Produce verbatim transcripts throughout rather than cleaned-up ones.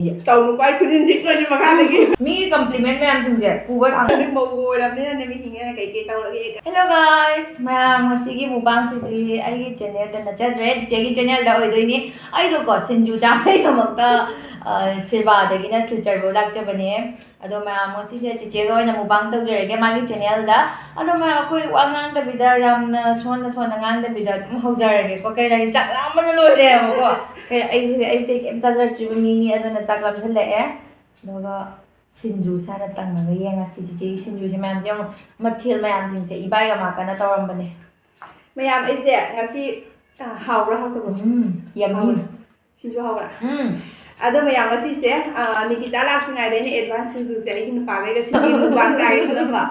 ꯇꯧꯅꯨꯀꯣ, ꯑꯩ ꯈꯨꯖꯤꯟꯁꯤ ꯂꯣꯏꯅ ꯃꯈꯥꯗꯒꯤ꯫ ꯃꯤꯒꯤ compliment ꯃꯌꯥꯝꯁꯤꯡꯁꯦ ꯄꯨꯕ ꯊꯥꯡ꯫ ꯃꯧ ꯑꯣꯏꯔꯕꯅꯤꯅꯅꯦ, ꯃꯤ ꯍꯤꯡꯉꯦꯅ ꯀꯩꯀꯩ ꯇꯧꯔꯒꯦ? Hello guys, ꯃꯌꯥꯝ, ꯉꯁꯤꯒꯤ mukbangꯁꯤꯗꯤ ꯑꯩꯒꯤ channelꯗ ꯅꯠꯆꯗ꯭ꯔꯦ, ꯆꯤꯆꯦꯒꯤ channelꯗ ꯑꯣꯏꯗꯣꯏꯅꯤ꯫ ꯑꯩꯗꯣꯀꯣ, ꯁꯤꯡꯖꯨ ꯆꯥꯕꯒꯤꯗꯃꯛꯇ, ꯑ, ꯁꯤꯜꯕꯥꯗꯒꯤꯅ ꯁꯤꯜꯆꯔꯐꯥꯎ ꯂꯥꯛꯆꯕꯅꯦ꯫ ꯑꯗꯣ ꯃꯌꯥꯝ, ꯉꯁꯤꯁꯦ ꯆꯤꯆꯦꯒ ꯑꯣꯏꯅ mukbang ꯇꯧꯖꯔꯒꯦ ꯃꯥꯒꯤ channelꯗ꯫ ꯑꯗꯣ ꯃꯌꯥꯝ, ꯑꯩꯈꯣꯏ ꯋꯥ ꯉꯥꯡꯗꯕꯤꯗ, ꯌꯥꯝꯅ ꯁꯣꯟꯅ ꯁꯣꯟꯅ ꯉꯥꯡꯗꯕꯤꯗ ꯑꯗꯨꯝ ꯍꯧꯖꯔꯒꯦꯀꯣ꯫ ꯀꯩ ꯍꯥꯏꯅꯤ, ꯆꯥꯛ ꯂꯥꯝꯕꯅ ꯂꯣꯏꯔꯦꯕꯀꯣ꯫ ꯀꯩ, ꯑꯩ, ꯑꯌꯨꯛꯇꯩ ꯀꯩꯝ ꯆꯥꯖꯔꯛꯇ꯭ꯔꯤꯕ ꯃꯤꯅꯤ, ꯑꯗꯨꯅ ꯆꯥꯛ ꯂꯥꯝꯁꯤꯜꯂꯛꯑꯦ꯫ ꯑꯗꯨꯒ ꯁꯤꯡꯖꯨꯁꯦ ꯍꯥꯟꯅ ꯇꯪꯉꯒ ꯌꯦꯡꯉꯁꯤ꯫ ꯆꯤꯆꯦꯒꯤ ꯁꯤꯡꯖꯨꯁꯦ ꯃꯌꯥꯝ ꯌꯦꯡꯉꯣ, ꯃꯊꯦꯜ ꯃꯌꯥꯝꯁꯤꯡꯁꯦ ꯏꯕꯥꯏꯒ ꯃꯥꯀꯅ ꯇꯧꯔꯝꯕꯅꯦ꯫ ꯃꯌꯥꯝ, ꯑꯩꯁꯦ ꯉꯁꯤ, ꯑ, ꯍꯥꯎꯕ꯭ꯔꯥ ꯍꯥꯎꯇꯕ꯭ꯔꯥ? ꯎꯝ, yummy꯫ ꯍꯥꯎꯋꯦ꯫ ꯁꯤꯡꯖꯨ ꯍꯥꯎꯕ꯭ꯔꯥ? ꯎꯝ꯫ ꯑꯗꯣ ꯃꯌꯥꯝ, ꯉꯁꯤꯁꯦ, ꯑ, ꯅꯤꯀꯤꯇꯥ ꯂꯥꯛꯇ꯭ꯔꯤꯉꯩꯗ ꯑꯩꯅ advance ꯁꯤꯡꯖꯨꯁꯦ ꯑꯩꯒꯤ ꯅꯨꯄꯥꯒ ꯑꯩꯒ ꯁꯤꯡꯖꯨ ꯃꯨꯛꯕꯥꯡ ꯆꯥꯒꯦ ꯈꯜꯂꯝꯕ꯫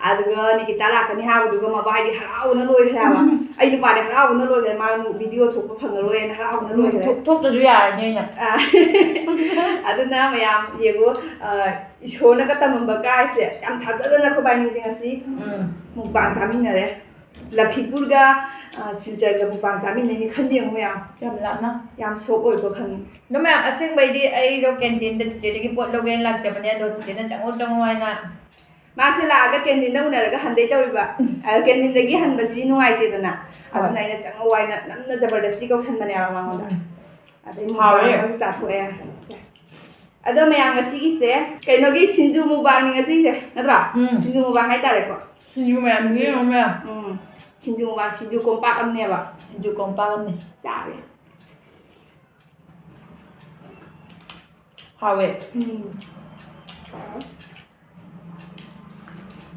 ꯑꯗꯨꯒ ꯅꯤꯀꯤꯇꯥ ꯂꯥꯛꯀꯅꯤ ꯍꯥꯏꯕꯗꯨꯒ ꯃꯕꯥꯏꯗꯤ ꯍꯔꯥꯎꯕꯅ ꯂꯣꯏꯈ꯭ꯔꯦ ꯍꯥꯏꯕ꯫ ꯑꯩ ꯅꯨꯄꯥꯗꯤ ꯍꯔꯥꯎꯕꯅ ꯂꯣꯏꯈ꯭ꯔꯦ, ꯃꯥ ꯑꯃꯨꯛ video ꯊꯣꯛꯄ ꯐꯪꯉꯔꯣꯏꯅ ꯍꯔꯥꯎꯕꯅ ꯎꯝ, ꯂꯣꯏꯈ꯭ꯔꯦ꯫ ꯊꯣꯛ-, ꯊꯣꯛꯇ꯭ꯔꯁꯨ ꯌꯥꯔꯅꯤ ꯑꯩꯅ꯫ ꯑ, ꯑꯗꯨꯅ ꯃꯌꯥꯝ ꯌꯦꯡꯉꯨ, ꯑ, ꯏꯁꯣꯔꯅꯒ ꯇꯝꯃꯝꯕ ꯀꯥꯏꯁꯦ ꯌꯥꯝ ꯊꯥꯖꯗꯅ ꯑꯩꯈꯣꯏꯕꯥꯏꯅꯤꯁꯦ ꯉꯁꯤ ꯎꯝ꯫ ꯃꯨꯛꯕꯥꯡ ꯆꯥꯃꯤꯟꯅꯔꯦ꯫ ꯂꯈꯤꯄꯨꯔꯒ, ꯑ, ꯁꯤꯜꯆꯔꯒ ꯃꯨꯛꯕꯥꯡ ꯆꯥꯃꯤꯟꯅꯩꯅꯤ, ꯈꯟꯗꯦ ꯌꯦꯡꯉꯨ ꯃꯌꯥꯝ꯫ ꯌꯥꯝ ꯂꯥꯞꯅ꯫ ꯌꯥꯝ ꯁꯣꯛ ꯑꯣꯏꯕ ꯈꯪꯉꯤ꯫ ꯑꯗꯣ ꯃꯌꯥꯝ, ꯑꯁꯦꯡꯕꯩꯗꯤ ꯑꯩꯗꯣ canteen ꯗ ꯆꯤꯆꯦꯗꯒꯤ ꯄꯣꯠ ꯂꯧꯒꯦꯅ ꯂꯥꯛꯆꯕꯅꯦ, ꯑꯗꯣ ꯆꯤꯆꯦꯅ "ꯆꯪꯉꯣ, ꯆꯪꯉꯣ" ꯍꯥꯏꯅ꯫ ꯃꯥꯁꯦ ꯂꯥꯛꯑꯒ canteen ꯗ ꯎꯅꯔꯒ ꯍꯟꯗꯩ ꯇꯧꯔꯤꯕ꯫ ꯑꯗꯣ canteen ꯗꯒꯤ ꯍꯟꯕꯁꯤꯗꯤ ꯅꯨꯡꯉꯥꯏꯇꯦꯗꯅ꯫ ꯍꯣꯏ꯫ ꯑꯗꯨꯅ ꯑꯩꯅ "ꯆꯪꯉꯣ" ꯍꯥꯏꯅ ꯅꯝꯅ ꯖꯕꯔꯗꯁꯇꯤ ꯀꯧꯁꯟꯕꯅꯦꯕ ꯃꯉꯣꯟꯗ꯫ ꯎꯝ꯫ ꯑꯗꯩ ꯍꯥꯎꯋꯦ꯫ ꯃꯨꯛꯕꯥꯡ ꯑꯃꯁꯨ ꯆꯥꯊꯣꯛꯑꯦ꯫ ꯁꯦ꯫ ꯑꯗꯣ ꯃꯌꯥꯝ, ꯉꯁꯤꯒꯤꯁꯦ ꯀꯩꯅꯣꯒꯤ ꯁꯤꯡꯖꯨ ꯃꯨꯛꯕꯥꯡꯅꯤ ꯉꯁꯤꯁꯦ, ꯅꯠꯇ꯭ꯔꯣ? ꯎꯝ꯫ ꯁꯤꯡꯖꯨ ꯃꯨꯛꯕꯥꯡ ꯍꯥꯏꯇꯥꯔꯦꯀꯣ꯫ ꯁꯤꯡꯖꯨ ꯃꯌꯥꯝ ꯌꯦꯡꯉꯣ ꯃꯌꯥꯝ꯫ ꯎꯝ꯫ ꯁꯤꯡꯖꯨ ꯃꯨꯛꯕꯥꯡ, ꯁꯤꯡꯖꯨ ꯀꯣꯝꯄꯥꯛ ꯑꯃꯅꯦꯕ꯫ ꯁꯤꯡꯖꯨ ꯀꯣꯝꯄꯥꯛ ꯑꯃꯅꯦ꯫ ꯆꯥꯔꯦ꯫ ꯍꯥꯎꯋꯦ꯫ ꯎꯝ꯫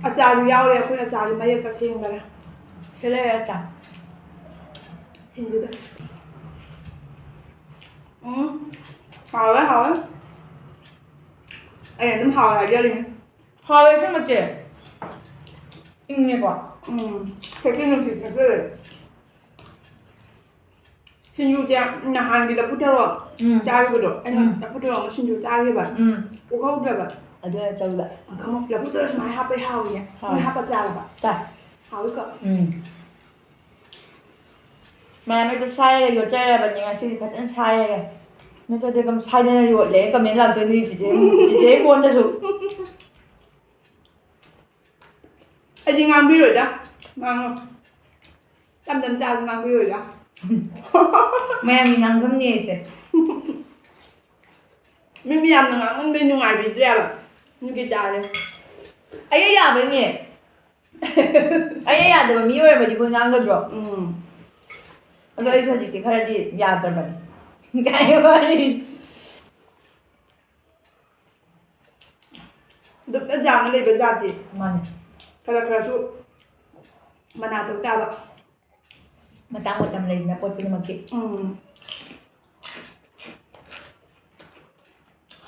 ꯑꯆꯥꯔꯁꯨ ꯌꯥꯎꯔꯦ, ꯑꯩꯈꯣꯏ ꯑꯆꯥꯔꯁꯨ ꯃꯌꯦꯛꯀ ꯁꯦꯝꯈꯔꯦ꯫ ꯁꯤ ꯂꯩꯔꯦ ꯑꯆꯥꯔ꯫ ꯁꯤꯡꯖꯨꯗ꯫ ꯎꯝ꯫ ꯍꯥꯎꯋꯦ, ꯍꯥꯎꯋꯦ꯫ ꯑꯩ ꯑꯗꯨꯝ ꯍꯥꯎꯋꯦ ꯍꯥꯏꯖꯔꯤꯅꯦ꯫ ꯍꯥꯎꯋꯦ ꯑꯁꯦꯡꯕ ꯆꯦ꯫ ꯏꯪꯉꯦꯀꯣ? ꯎꯝ꯫ ꯊꯦꯛꯆꯤꯜ ꯅꯨꯡꯁꯤꯠ ꯊꯦꯛꯆꯤꯜꯂꯦ꯫ ꯁꯤꯡꯖꯨꯁꯦ ꯅꯍꯥꯟꯒꯤ ꯂꯐꯨ ꯊꯔꯣ ꯎꯝ꯫ ꯆꯥꯈꯤꯕꯗꯣ, ꯑꯩꯅ ꯎꯝ꯫ ꯂꯐꯨ ꯊꯔꯣ ꯑꯃ ꯁꯤꯡꯖꯨ ꯆꯥꯈꯤꯕ꯫ ꯎꯝ꯫ ꯑꯣꯛꯍꯧꯗ꯭ꯔꯕ꯫ ꯑꯗꯨꯅ ꯆꯧꯗ꯫ ꯈꯪꯉꯣ? ꯂꯐꯨ ꯊꯔꯣ ꯁꯨꯃꯥꯏꯅ ꯍꯥꯞꯄꯩ ꯍꯥꯎꯋꯤꯅꯦ꯫ ꯍꯥꯎꯋꯦ꯫ ꯅꯣꯏ ꯍꯥꯞꯄ ꯆꯥꯔꯕ? ꯆꯥꯏ꯫ ꯍꯥꯎꯋꯤꯀꯣ? ꯎꯝ꯫ ꯃꯌꯥꯝ ꯑꯩꯗꯣ ꯁꯥꯏꯔꯒ ꯌꯣꯠꯆꯔꯕꯅꯤ ꯉꯁꯤꯗꯤ ꯐꯖꯅ ꯁꯥꯏꯔꯒ꯫ ꯅꯠꯇ꯭ꯔꯗꯤ ꯑꯗꯨꯝ ꯁꯥꯏꯗꯅ ꯌꯣꯠꯂꯦ comment ꯂꯥꯛꯇꯣꯏꯅꯤ ꯆꯤꯆꯦ꯫ ꯆꯤꯆꯦ ꯐꯣꯟꯗꯁꯨ꯫ ꯑꯩꯗꯤ ꯉꯥꯡꯕꯤꯔꯣꯏꯗ꯫ ꯉꯥꯡꯉꯣ꯫ ꯇꯞ ꯇꯞ ꯆꯥꯕ ꯉꯥꯡꯕꯤꯔꯣꯏꯗ꯫ ꯃꯌꯥꯝꯒꯤ ꯉꯥꯡꯐꯝꯅꯦ ꯑꯩꯁꯦ꯫ ꯃꯤ ꯃꯌꯥꯝꯅ ꯉꯥꯡꯃꯟꯕꯩ ꯅꯨꯡꯉꯥꯏꯕꯤꯗ꯭ꯔꯦꯕ꯫ ꯅꯨꯡꯒꯤ ꯇꯥꯔꯦ꯫ ꯑꯩꯅ ꯌꯥꯕꯩꯅꯦ꯫ ꯑꯩꯅ ꯌꯥꯗꯕ ꯃꯤ ꯑꯣꯏꯔꯝꯃꯗꯤ ꯃꯣꯏ ꯉꯥꯡꯒꯗ꯭ꯔꯣ? ꯎꯝ꯫ ꯑꯗꯣ ꯑꯩꯁꯨ ꯍꯧꯖꯤꯛꯇꯤ ꯈꯔꯗꯤ ꯌꯥꯗ꯭ꯔꯕꯅꯤ꯫ ꯀꯥꯏ ꯋꯥꯔꯤ? ꯑꯗꯨꯝ ꯇꯟꯖꯥ ꯑꯃ ꯂꯩꯕ ꯖꯥꯠꯇꯤ꯫ ꯃꯥꯅꯦ꯫ ꯈꯔ ꯈꯔꯁꯨ ꯃꯅꯥ ꯇꯧ ꯇꯥꯕ꯫ ꯃꯇꯥꯡ ꯃꯇꯝ ꯂꯩꯗꯅ ꯄꯣꯠ ꯈꯨꯗꯤꯡꯃꯛꯀꯤ꯫ ꯎꯝ꯫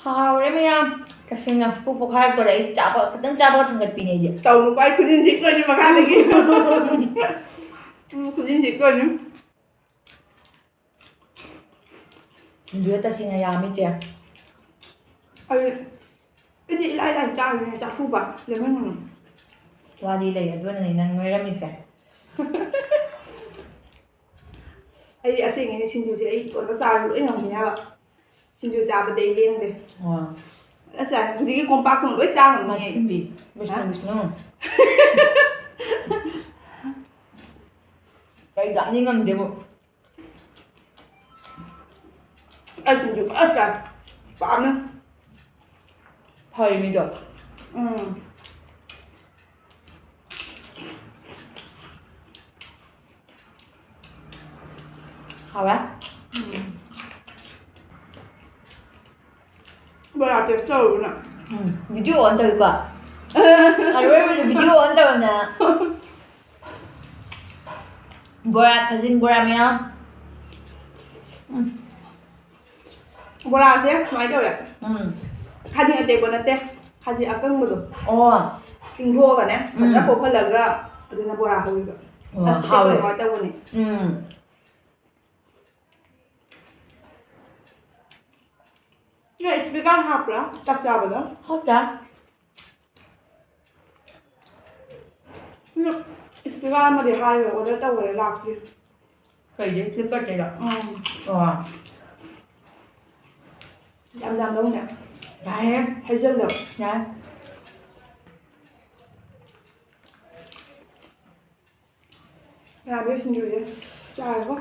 ꯍꯥꯎꯔꯦ ꯃꯌꯥꯝ꯫ ꯇꯁꯦꯡꯅ ꯄꯨꯛ ꯄꯣꯛꯈꯥꯏꯔꯛꯇꯣꯔꯦ꯫ ꯑꯩ ꯆꯥꯕ ꯈꯤꯇꯪ ꯆꯥꯕꯒ ꯊꯥꯡꯒꯠꯄꯤꯅꯦ ꯑꯩꯗꯤ꯫ ꯇꯧꯅꯨꯀꯣ, ꯑꯩ ꯈꯨꯖꯤꯟ ꯁꯤꯛꯇꯣꯏꯅꯤ ꯃꯈꯥꯗꯒꯤ꯫ ꯎꯝ, ꯈꯨꯖꯤꯟ ꯁꯤꯛꯇꯣꯏꯅꯤ꯫ ꯁꯤꯡꯖꯨꯗ ꯇꯁꯦꯡꯅ ꯌꯥꯝꯃꯤ ꯆꯦ꯫ ꯑꯩ, ꯑꯩꯗꯤ ꯏꯂꯥꯏ ꯂꯥꯏ ꯆꯥꯔꯤꯅꯦ, ꯆꯥꯛꯍꯨꯕ, ꯂꯦꯃꯟ ꯃꯅꯝ꯫ ꯋꯥꯗꯤ ꯂꯩ, ꯑꯗꯨꯅꯅꯦ ꯅꯪ ꯅꯣꯏꯔꯝꯃꯤꯁꯦ꯫ ꯑꯩ ꯑꯁꯦꯡꯒꯤꯅꯦ, ꯁꯤꯡꯖꯨꯁꯦ ꯑꯩ ꯏꯇꯣꯝꯇ ꯆꯥꯕ ꯂꯣꯏ ꯉꯝꯅꯤ ꯍꯥꯏꯕ꯫ ꯁꯤꯡꯖꯨ ꯆꯥꯕꯗꯤ ꯑꯩ ꯂꯦꯡꯗꯦ꯫ ꯑꯣ꯫ ꯑꯁ, ꯍꯧꯖꯤꯛꯀꯤ ꯀꯣꯝꯄꯥꯛꯇꯨꯃ ꯂꯣꯏ ꯆꯥ ꯉꯝꯅꯤ ꯑꯩ꯫ ꯃꯊꯤꯟꯕꯤ, ꯕꯤꯁꯅꯨ, ꯍꯥ? ꯕꯤꯁꯅꯨ꯫ ꯑꯩ ꯆꯥꯅꯤꯡꯉꯝꯗꯦꯕꯣ꯫ ꯑꯩ ꯁꯤꯡꯖꯨ ꯐꯖꯅ ꯆꯥꯏ꯫ ꯄꯥꯝꯃꯦ꯫ ꯐꯔꯤꯃꯤꯗꯣ꯫ ꯎꯝ꯫ ꯍꯥꯎꯋꯦ꯫ ꯎꯝ꯫ ꯕꯣꯔꯥ taste ꯇꯧꯔꯨꯕꯅ꯫ Um, video on ꯇꯧꯏꯀꯣ꯫ ꯑꯔꯣꯏꯕꯗ video on ꯇꯧꯔꯝꯗꯅ꯫ ꯕꯣꯔꯥ, ꯈꯥꯖꯤꯡ ꯕꯣꯔꯥ ꯃꯌꯥꯝ꯫ ꯎꯝ꯫ ꯕꯣꯔꯥꯁꯦ ꯁꯨꯃꯥꯏꯅ ꯇꯧꯋꯦ꯫ ꯎꯝ꯫ ꯈꯥꯖꯤꯡ ꯑꯇꯦꯛꯄ ꯅꯠꯇꯦ, ꯈꯥꯖꯤꯡ ꯑꯀꯪꯕꯗꯣ꯫ ꯑꯣ꯫ ꯇꯤꯡꯊꯣꯛꯑꯒꯅꯦ, ꯐꯖꯅ ꯎꯝ꯫ ꯄꯣꯞꯍꯜꯂꯒ ꯑꯗꯨꯅ ꯕꯣꯔꯥ ꯍꯧꯔꯤꯕ꯫ ꯑꯣ, ꯑꯇꯦꯛꯄ ꯍꯥꯎꯋꯦ꯫ ꯑꯗꯨꯃꯥꯏꯅ ꯇꯧꯕꯅꯦ꯫ ꯎꯝ꯫ ꯅꯣꯏ speaker ꯍꯥꯞꯄ꯭ꯔꯥ ꯆꯥꯛ ꯆꯥꯕꯗ? ꯍꯥꯞꯇꯦ꯫ ꯎꯝ, speaker ꯑꯃꯗꯤ ꯍꯥꯏꯔꯒ order ꯇꯧꯈꯔꯦ, ꯂꯥꯛꯇ꯭ꯔꯤ꯫ ꯀꯩꯗꯩ? Flipkart ꯇꯩꯔꯣ? ꯎꯝ꯫ ꯑꯣ꯫ ꯌꯥꯝ ꯌꯥꯝ ꯂꯧꯅꯦ꯫ ꯌꯥꯔꯦ꯫ ꯍꯩꯖꯜꯂꯣ꯫ ꯌꯥꯔꯦ꯫ ꯔꯥꯕꯤꯌꯥ ꯁꯤꯡꯖꯨꯁꯦ ꯆꯥꯔꯕꯣ?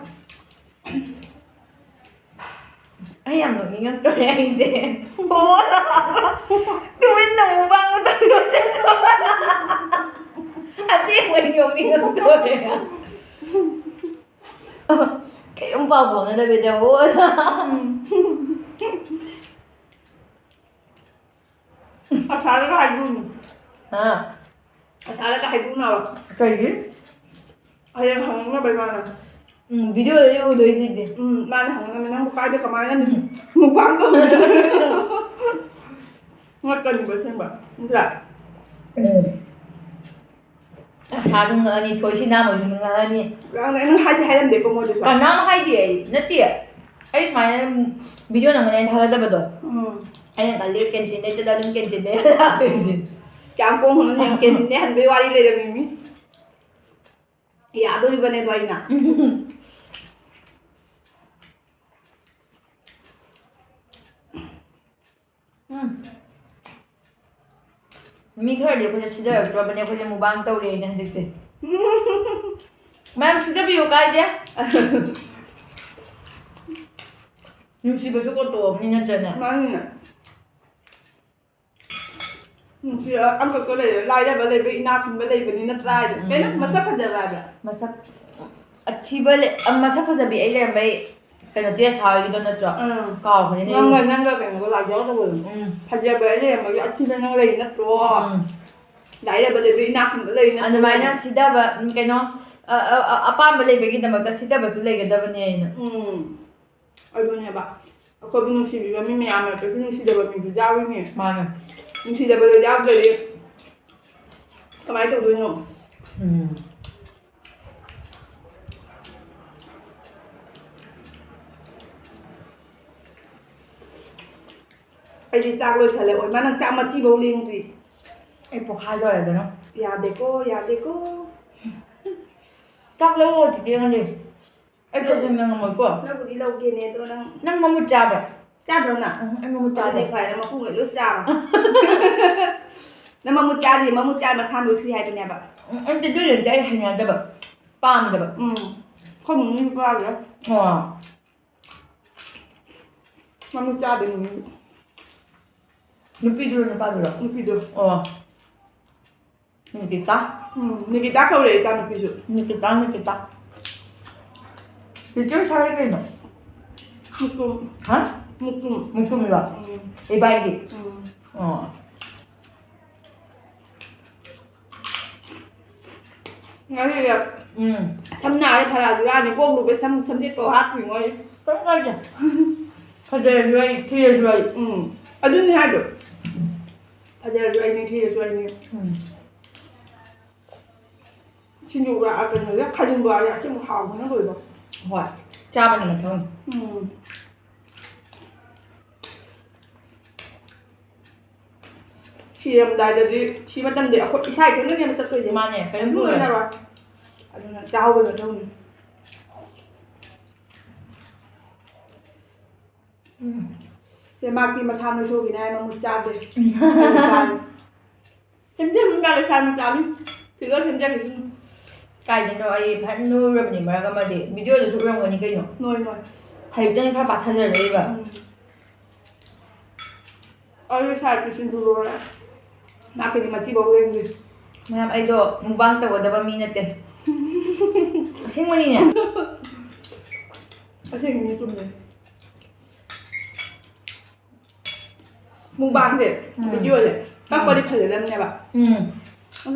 ꯑꯩ ꯌꯥꯝ ꯅꯣꯛꯅꯤꯡꯉꯛꯇꯣꯔꯦ ꯑꯩꯁꯦ꯫ ꯇꯨꯃꯤꯟꯅ ꯑꯃꯨꯛ ꯃꯨꯛꯕꯥꯡ ꯇꯧꯔꯁꯦ꯫ ꯑꯁꯦꯡꯕ ꯑꯩ ꯅꯣꯛꯅꯤꯡꯉꯛꯇꯣꯔꯦ꯫ ꯀꯩꯝ ꯄꯥꯎ ꯐꯥꯎꯅꯗꯕꯤꯗ꯫ ꯎꯝ꯫ ꯑꯁꯥꯗꯒ ꯍꯥꯏꯗꯣꯛꯎꯅꯨ꯫ ꯍꯥ? ꯑꯁꯥꯗꯒ ꯍꯥꯏꯗꯣꯛꯎꯅꯣ ꯍꯥꯏꯕ꯫ ꯀꯩꯒꯤ? ꯍꯌꯦꯡ ꯍꯪꯅꯕ ꯏꯃꯥꯅ꯫ ꯎꯝ, video ꯗ ꯎꯗꯣꯏꯁꯤꯗꯤ꯫ ꯎꯝ, ꯃꯥꯅ ꯍꯪꯅꯕ ꯅꯪꯕꯨ ꯀꯥꯏꯗ ꯀꯃꯥꯏꯅ ꯎꯝ꯫ ꯃꯨꯛꯕꯥꯡ ꯇꯧꯗꯣꯏꯅꯣ? ꯉꯛꯀꯅꯤꯕ ꯑꯁꯦꯡꯕ꯫ ꯅꯠꯇ꯭ꯔꯥ? ꯎꯝ꯫ ꯑꯁꯥꯁꯨ ꯉꯛꯑꯅꯤ, ꯊꯣꯏꯁꯤ ꯅꯥꯝꯃꯁꯨ ꯉꯛꯑꯅꯤ꯫ ꯅꯪ ꯍꯥꯏꯗꯤ ꯍꯥꯏꯔꯝꯗꯦꯀꯣ ꯃꯣꯏꯗꯁꯨ? ꯀꯅꯥꯝ ꯍꯥꯏꯗꯦ ꯑꯩ꯫ ꯅꯠꯇꯦ꯫ ꯑꯩ ꯁꯨꯃꯥꯏꯅ video ꯅꯝꯒꯅꯤ ꯍꯥꯏꯅ ꯊꯥꯒꯠꯇꯕꯗꯣ꯫ ꯎꯝ꯫ ꯑꯩꯅ ꯈꯜꯂꯤ canteen ꯗꯩ ꯆꯠꯂ ꯑꯗꯨꯝ canteen ꯗꯩ ꯍꯜꯂꯛꯑꯕ ꯁꯤꯅꯤ꯫ ꯀꯌꯥꯝ ꯀꯣꯡ ꯍꯣꯡꯅ ꯌꯦꯡꯉꯨ, canteen ꯗꯩ ꯍꯟꯕꯩ ꯋꯥꯔꯤ ꯂꯩꯔꯝꯃꯤꯃꯤ꯫ ꯌꯥꯗꯣꯔꯤꯕꯅꯦ ꯑꯗꯣ ꯑꯩꯅ꯫ ꯎꯝ꯫ ꯃꯤ ꯈꯔꯗꯤ ꯑꯩꯈꯣꯏꯁꯦ ꯁꯤꯗꯔꯛꯇ꯭ꯔꯕꯅꯦ, ꯑꯩꯈꯣꯏꯁꯦ ꯃꯨꯛꯕꯥꯡ ꯇꯧꯔꯦꯅ ꯍꯧꯖꯤꯛꯁꯦ꯫ ꯃꯌꯥꯝ ꯁꯤꯗꯕꯤꯌꯨ ꯀꯥꯏꯗꯦ꯫ ꯅꯨꯡꯁꯤꯕꯁꯨ ꯀꯣꯠꯇꯣꯛꯑꯕꯅꯤ ꯅꯠꯇ꯭ꯔꯅꯦ? ꯃꯥꯅꯤꯅꯦ꯫ ꯅꯨꯡꯁꯤ, ꯑꯃꯈꯛꯇ ꯂꯩꯔꯦ꯫ ꯂꯥꯏꯔꯕ ꯂꯩꯕ, ꯏꯅꯥꯛ ꯈꯨꯟꯕ ꯂꯩꯕꯅꯤ ꯅꯠꯇ꯭ꯔꯥ ꯍꯥꯏꯗꯣ? ꯎꯝ, ꯀꯩꯅꯣ? ꯎꯝ, ꯎꯝ꯫ ꯃꯁꯛ ꯐꯖꯕ ꯍꯥꯏꯕ꯭ꯔꯥ? ꯃꯁꯛ ꯑꯊꯤꯕ ꯂꯩ-, ꯑ, ꯃꯁꯛ ꯐꯖꯕꯤ ꯑꯩ ꯂꯩꯔꯝꯕꯩ ꯀꯩꯅꯣ ꯆꯦ ꯁꯥꯎꯔꯤꯗꯣ ꯅꯠꯇ꯭ꯔꯣ? ꯎꯝ꯫ ꯀꯥꯎꯈ꯭ꯔꯦꯅꯦ꯫ ꯅꯪꯒ, ꯅꯪꯒ ꯀꯩꯅꯣꯒ ꯂꯥꯛꯖꯧ ꯇꯧꯕꯗꯣ꯫ ꯎꯝ꯫ ꯐꯖꯕ ꯑꯩ ꯂꯩꯔꯝꯕꯒꯤ ꯑꯊꯤꯕ ꯅꯪ ꯂꯩ ꯅꯠꯇ꯭ꯔꯣ? ꯎꯝ꯫ ꯂꯥꯏꯔꯕ ꯂꯩꯕ ꯏꯅꯥꯛ ꯈꯨꯟꯕ ꯂꯩ ꯅꯠꯇ꯭ꯔꯣ? ꯑꯗꯨꯃꯥꯏꯅ ꯁꯤꯗꯕ, ꯎꯝ, ꯀꯩꯅꯣ, ꯑ, ꯑ, ꯑ, ꯑꯄꯥꯝꯕ ꯂꯩꯕꯒꯤꯗꯃꯛꯇ ꯁꯤꯗꯕꯁꯨ ꯂꯩꯒꯗꯕꯅꯤ ꯍꯥꯏꯅ꯫ ꯎꯝ꯫ ꯑꯗꯨꯅꯦꯕ꯫ ꯑꯩꯈꯣꯏꯕꯨ ꯅꯨꯡꯁꯤꯕꯤꯕ ꯃꯤ ꯃꯌꯥꯝ ꯃꯔꯛꯇꯁꯨ ꯅꯨꯡꯁꯤꯗꯕ ꯃꯤꯁꯨ ꯌꯥꯎꯔꯤꯅꯦ꯫ ꯃꯥꯅꯦ꯫ ꯅꯨꯡꯁꯤꯗꯕꯗꯣ ꯌꯥꯎꯗ꯭ꯔꯗꯤ ꯀꯃꯥꯏꯅ ꯇꯧꯗꯣꯏꯅꯣ? ꯎꯝ꯫ ꯑꯩꯗꯤ ꯆꯥꯛ ꯂꯣꯏꯁꯜꯂꯦ꯫ ꯑꯣꯏꯃꯥ, ꯅꯪ ꯆꯥꯛ ꯃꯆꯤꯐꯧ ꯂꯦꯡꯗ꯭ꯔꯤ꯫ ꯑꯩ ꯄꯣꯛꯈꯥꯏꯗꯧꯔꯦꯗꯅ꯫ ꯌꯥꯗꯦꯀꯣ, ꯌꯥꯗꯦꯀꯣ꯫ ꯆꯥꯛ ꯂꯧꯔꯣ ꯆꯤꯆꯦ ꯅꯪꯗꯤ꯫ ꯑꯩ ꯂꯧ-, ꯆꯠꯁꯟꯕ ꯉꯝꯃꯣꯏꯀꯣ꯫ ꯂꯧꯕꯨꯗꯤ ꯂꯧꯒꯦꯅꯦ, ꯑꯗꯣ ꯅꯪ ꯅꯪ ꯃꯃꯨꯠ ꯆꯥꯕ꯭ꯔꯥ? ꯆꯥꯗ꯭ꯔꯣ ꯅꯪ? ꯎꯝ, ꯑꯩ ꯃꯃꯨꯠ ꯆꯥꯗꯦ꯫ ꯑꯗꯨꯗꯤ ꯐꯔꯦ, ꯃꯀꯨꯒ ꯂꯣꯏ ꯆꯥꯔꯣ꯫ ꯅꯪ ꯃꯃꯨꯠ ꯆꯥꯗꯦ, ꯃꯃꯨꯠ ꯆꯥꯔ ꯃꯁꯥ ꯅꯣꯏꯊꯣꯛꯏ ꯍꯥꯏꯕꯅꯦꯕ꯫ ꯎꯝ, ꯑꯩꯗꯤ ꯑꯗꯨ ꯑꯣꯏꯔꯗꯤ ꯑꯩ ꯍꯩꯅꯗꯕ, ꯄꯥꯝꯗꯕ꯫ ꯎꯝ, ꯑꯩꯈꯣꯏ ꯃꯃꯨꯠ ꯆꯥꯗ꯭ꯔꯦ꯫ ꯑꯣ꯫ ꯃꯃꯨꯠ ꯆꯥꯗꯦ ꯃꯃꯨꯠ꯫ ꯅꯨꯄꯤꯗꯨꯔꯣ, ꯅꯨꯄꯥꯗꯨꯔꯣ? ꯅꯨꯄꯤꯗꯣ꯫ ꯑꯣ꯫ ꯅꯤꯀꯤꯇꯥ? ꯎꯝ, ꯅꯤꯀꯤꯇꯥ ꯀꯧꯔꯦ ꯏꯆꯥꯅꯨꯄꯤꯁꯨ꯫ ꯅꯤꯀꯤꯇꯥ, ꯅꯤꯀꯤꯇꯥ꯫ ꯆꯤꯆꯦ ꯁꯥꯔꯦ ꯀꯩꯅꯣ? ꯃꯨꯛꯇꯨꯝ꯫ ꯍꯥ? ꯃꯨꯛꯇꯨꯝ꯫ ꯃꯨꯛꯇꯨꯝꯂꯣ? ꯎꯝ꯫ ꯏꯕꯥꯏꯒꯤ? ꯎꯝ꯫ ꯑꯣ꯫ ꯉꯁꯤꯁꯦ ꯎꯝ꯫ ꯁꯝ ꯅꯥꯔꯦ ꯐꯔꯥꯗꯨ ꯌꯥꯅꯤ, ꯀꯣꯛ ꯂꯨꯕꯩ ꯁꯝ, ꯁꯝꯖꯦꯠꯇꯣ ꯍꯥꯞꯄꯤꯉꯣ ꯑꯩ꯫ ꯀꯩꯝ ꯀꯥꯏꯗꯦ꯫ ꯐꯖꯔꯁꯨ ꯑꯩ, ꯊꯤꯔꯁꯨ ꯑꯩ꯫ ꯎꯝ꯫ ꯑꯗꯨꯅꯤ ꯍꯥꯏꯗꯣ꯫ ꯐꯖꯔꯁꯨ ꯑꯩꯅꯤ, ꯊꯤꯔꯁꯨ ꯑꯩꯅꯤ꯫ ꯎꯝ꯫ ꯁꯤꯡꯖꯨꯒ, ꯑ, ꯀꯩꯅꯣꯒ, ꯈꯥꯖꯤꯡ ꯕꯣꯔꯥꯒ ꯑꯆꯝꯕ ꯍꯥꯎꯕꯅ ꯂꯣꯏꯕ꯫ ꯍꯣꯏ꯫ ꯆꯥꯕꯅ ꯃꯊꯧꯅꯤ꯫ ꯎꯝ꯫ ꯁꯤꯔꯝꯗꯥꯏꯗꯗꯤ, ꯁꯤ ꯃꯇꯝꯗꯤ ꯑꯩꯈꯣꯏ ꯏꯁꯥ ꯏꯊꯟꯗꯅꯦꯕ ꯆꯠꯇꯣꯏꯁꯦ꯫ ꯃꯥꯅꯦ, ꯀꯔꯤꯝ ꯀꯔꯤꯝ ꯄꯨꯔꯣꯏ꯫ ꯂꯣꯏꯅꯔꯣꯏ꯫ ꯑꯗꯨꯅ ꯆꯥꯍꯧꯕ ꯃꯊꯧꯅꯤ꯫ ꯎꯝ꯫ ꯁꯦ ꯃꯥꯒꯤ ꯃꯁꯥ ꯅꯣꯏꯊꯣꯛꯏꯅꯦ ꯍꯥꯏ ꯃꯃꯨꯠ ꯆꯥꯗꯦ꯫ ꯎꯝ꯫ ꯆꯥꯏ꯫ ꯁꯦꯝꯖꯤꯟꯕ ꯂꯩꯁꯥ ꯃꯆꯥꯅꯤ꯫ Figure ꯁꯦꯝꯖꯤꯜꯂꯤꯁꯤꯅꯤ꯫ ꯀꯥꯏꯗꯩꯅꯣ, ꯑꯩ ꯐꯖꯅ ꯅꯣꯏꯔꯕꯅꯤ ꯃꯔꯛ ꯑꯃꯗꯤ꯫ Videoꯗꯁꯨ ꯎꯔꯝꯒꯅꯤ ꯀꯩꯅꯣ꯫ ꯅꯣꯏ, ꯅꯣꯏ꯫ ꯍꯧꯖꯤꯛꯇꯅꯤ ꯈꯔ ꯄꯥꯊꯖꯔꯛꯏꯕ꯫ ꯎꯝ꯫ ꯑꯩ ꯁꯥꯏꯠꯀꯤ ꯁꯤꯡꯖꯨ ꯂꯣꯏꯔꯦ꯫ ꯃꯥ ꯀꯩꯅꯣ ꯃꯆꯤꯐꯥꯎ ꯂꯦꯡꯗ꯭ꯔꯤ꯫ ꯃꯌꯥꯝ, ꯑꯩꯗꯣ mukbang ꯇꯧꯒꯗꯕ ꯃꯤ ꯅꯠꯇꯦ꯫ ꯑꯁꯦꯡꯕꯅꯤꯅꯦ꯫ ꯑꯁꯦꯡꯕꯅꯤ, ꯆꯨꯝꯃꯦ꯫ Mukbangꯁꯦ, ꯎꯝ꯫ Videoꯁꯦ, ꯀꯛꯄꯗꯤ ꯎꯝ꯫ ꯐꯖꯗꯕꯅꯦꯕ꯫ ꯎꯝ꯫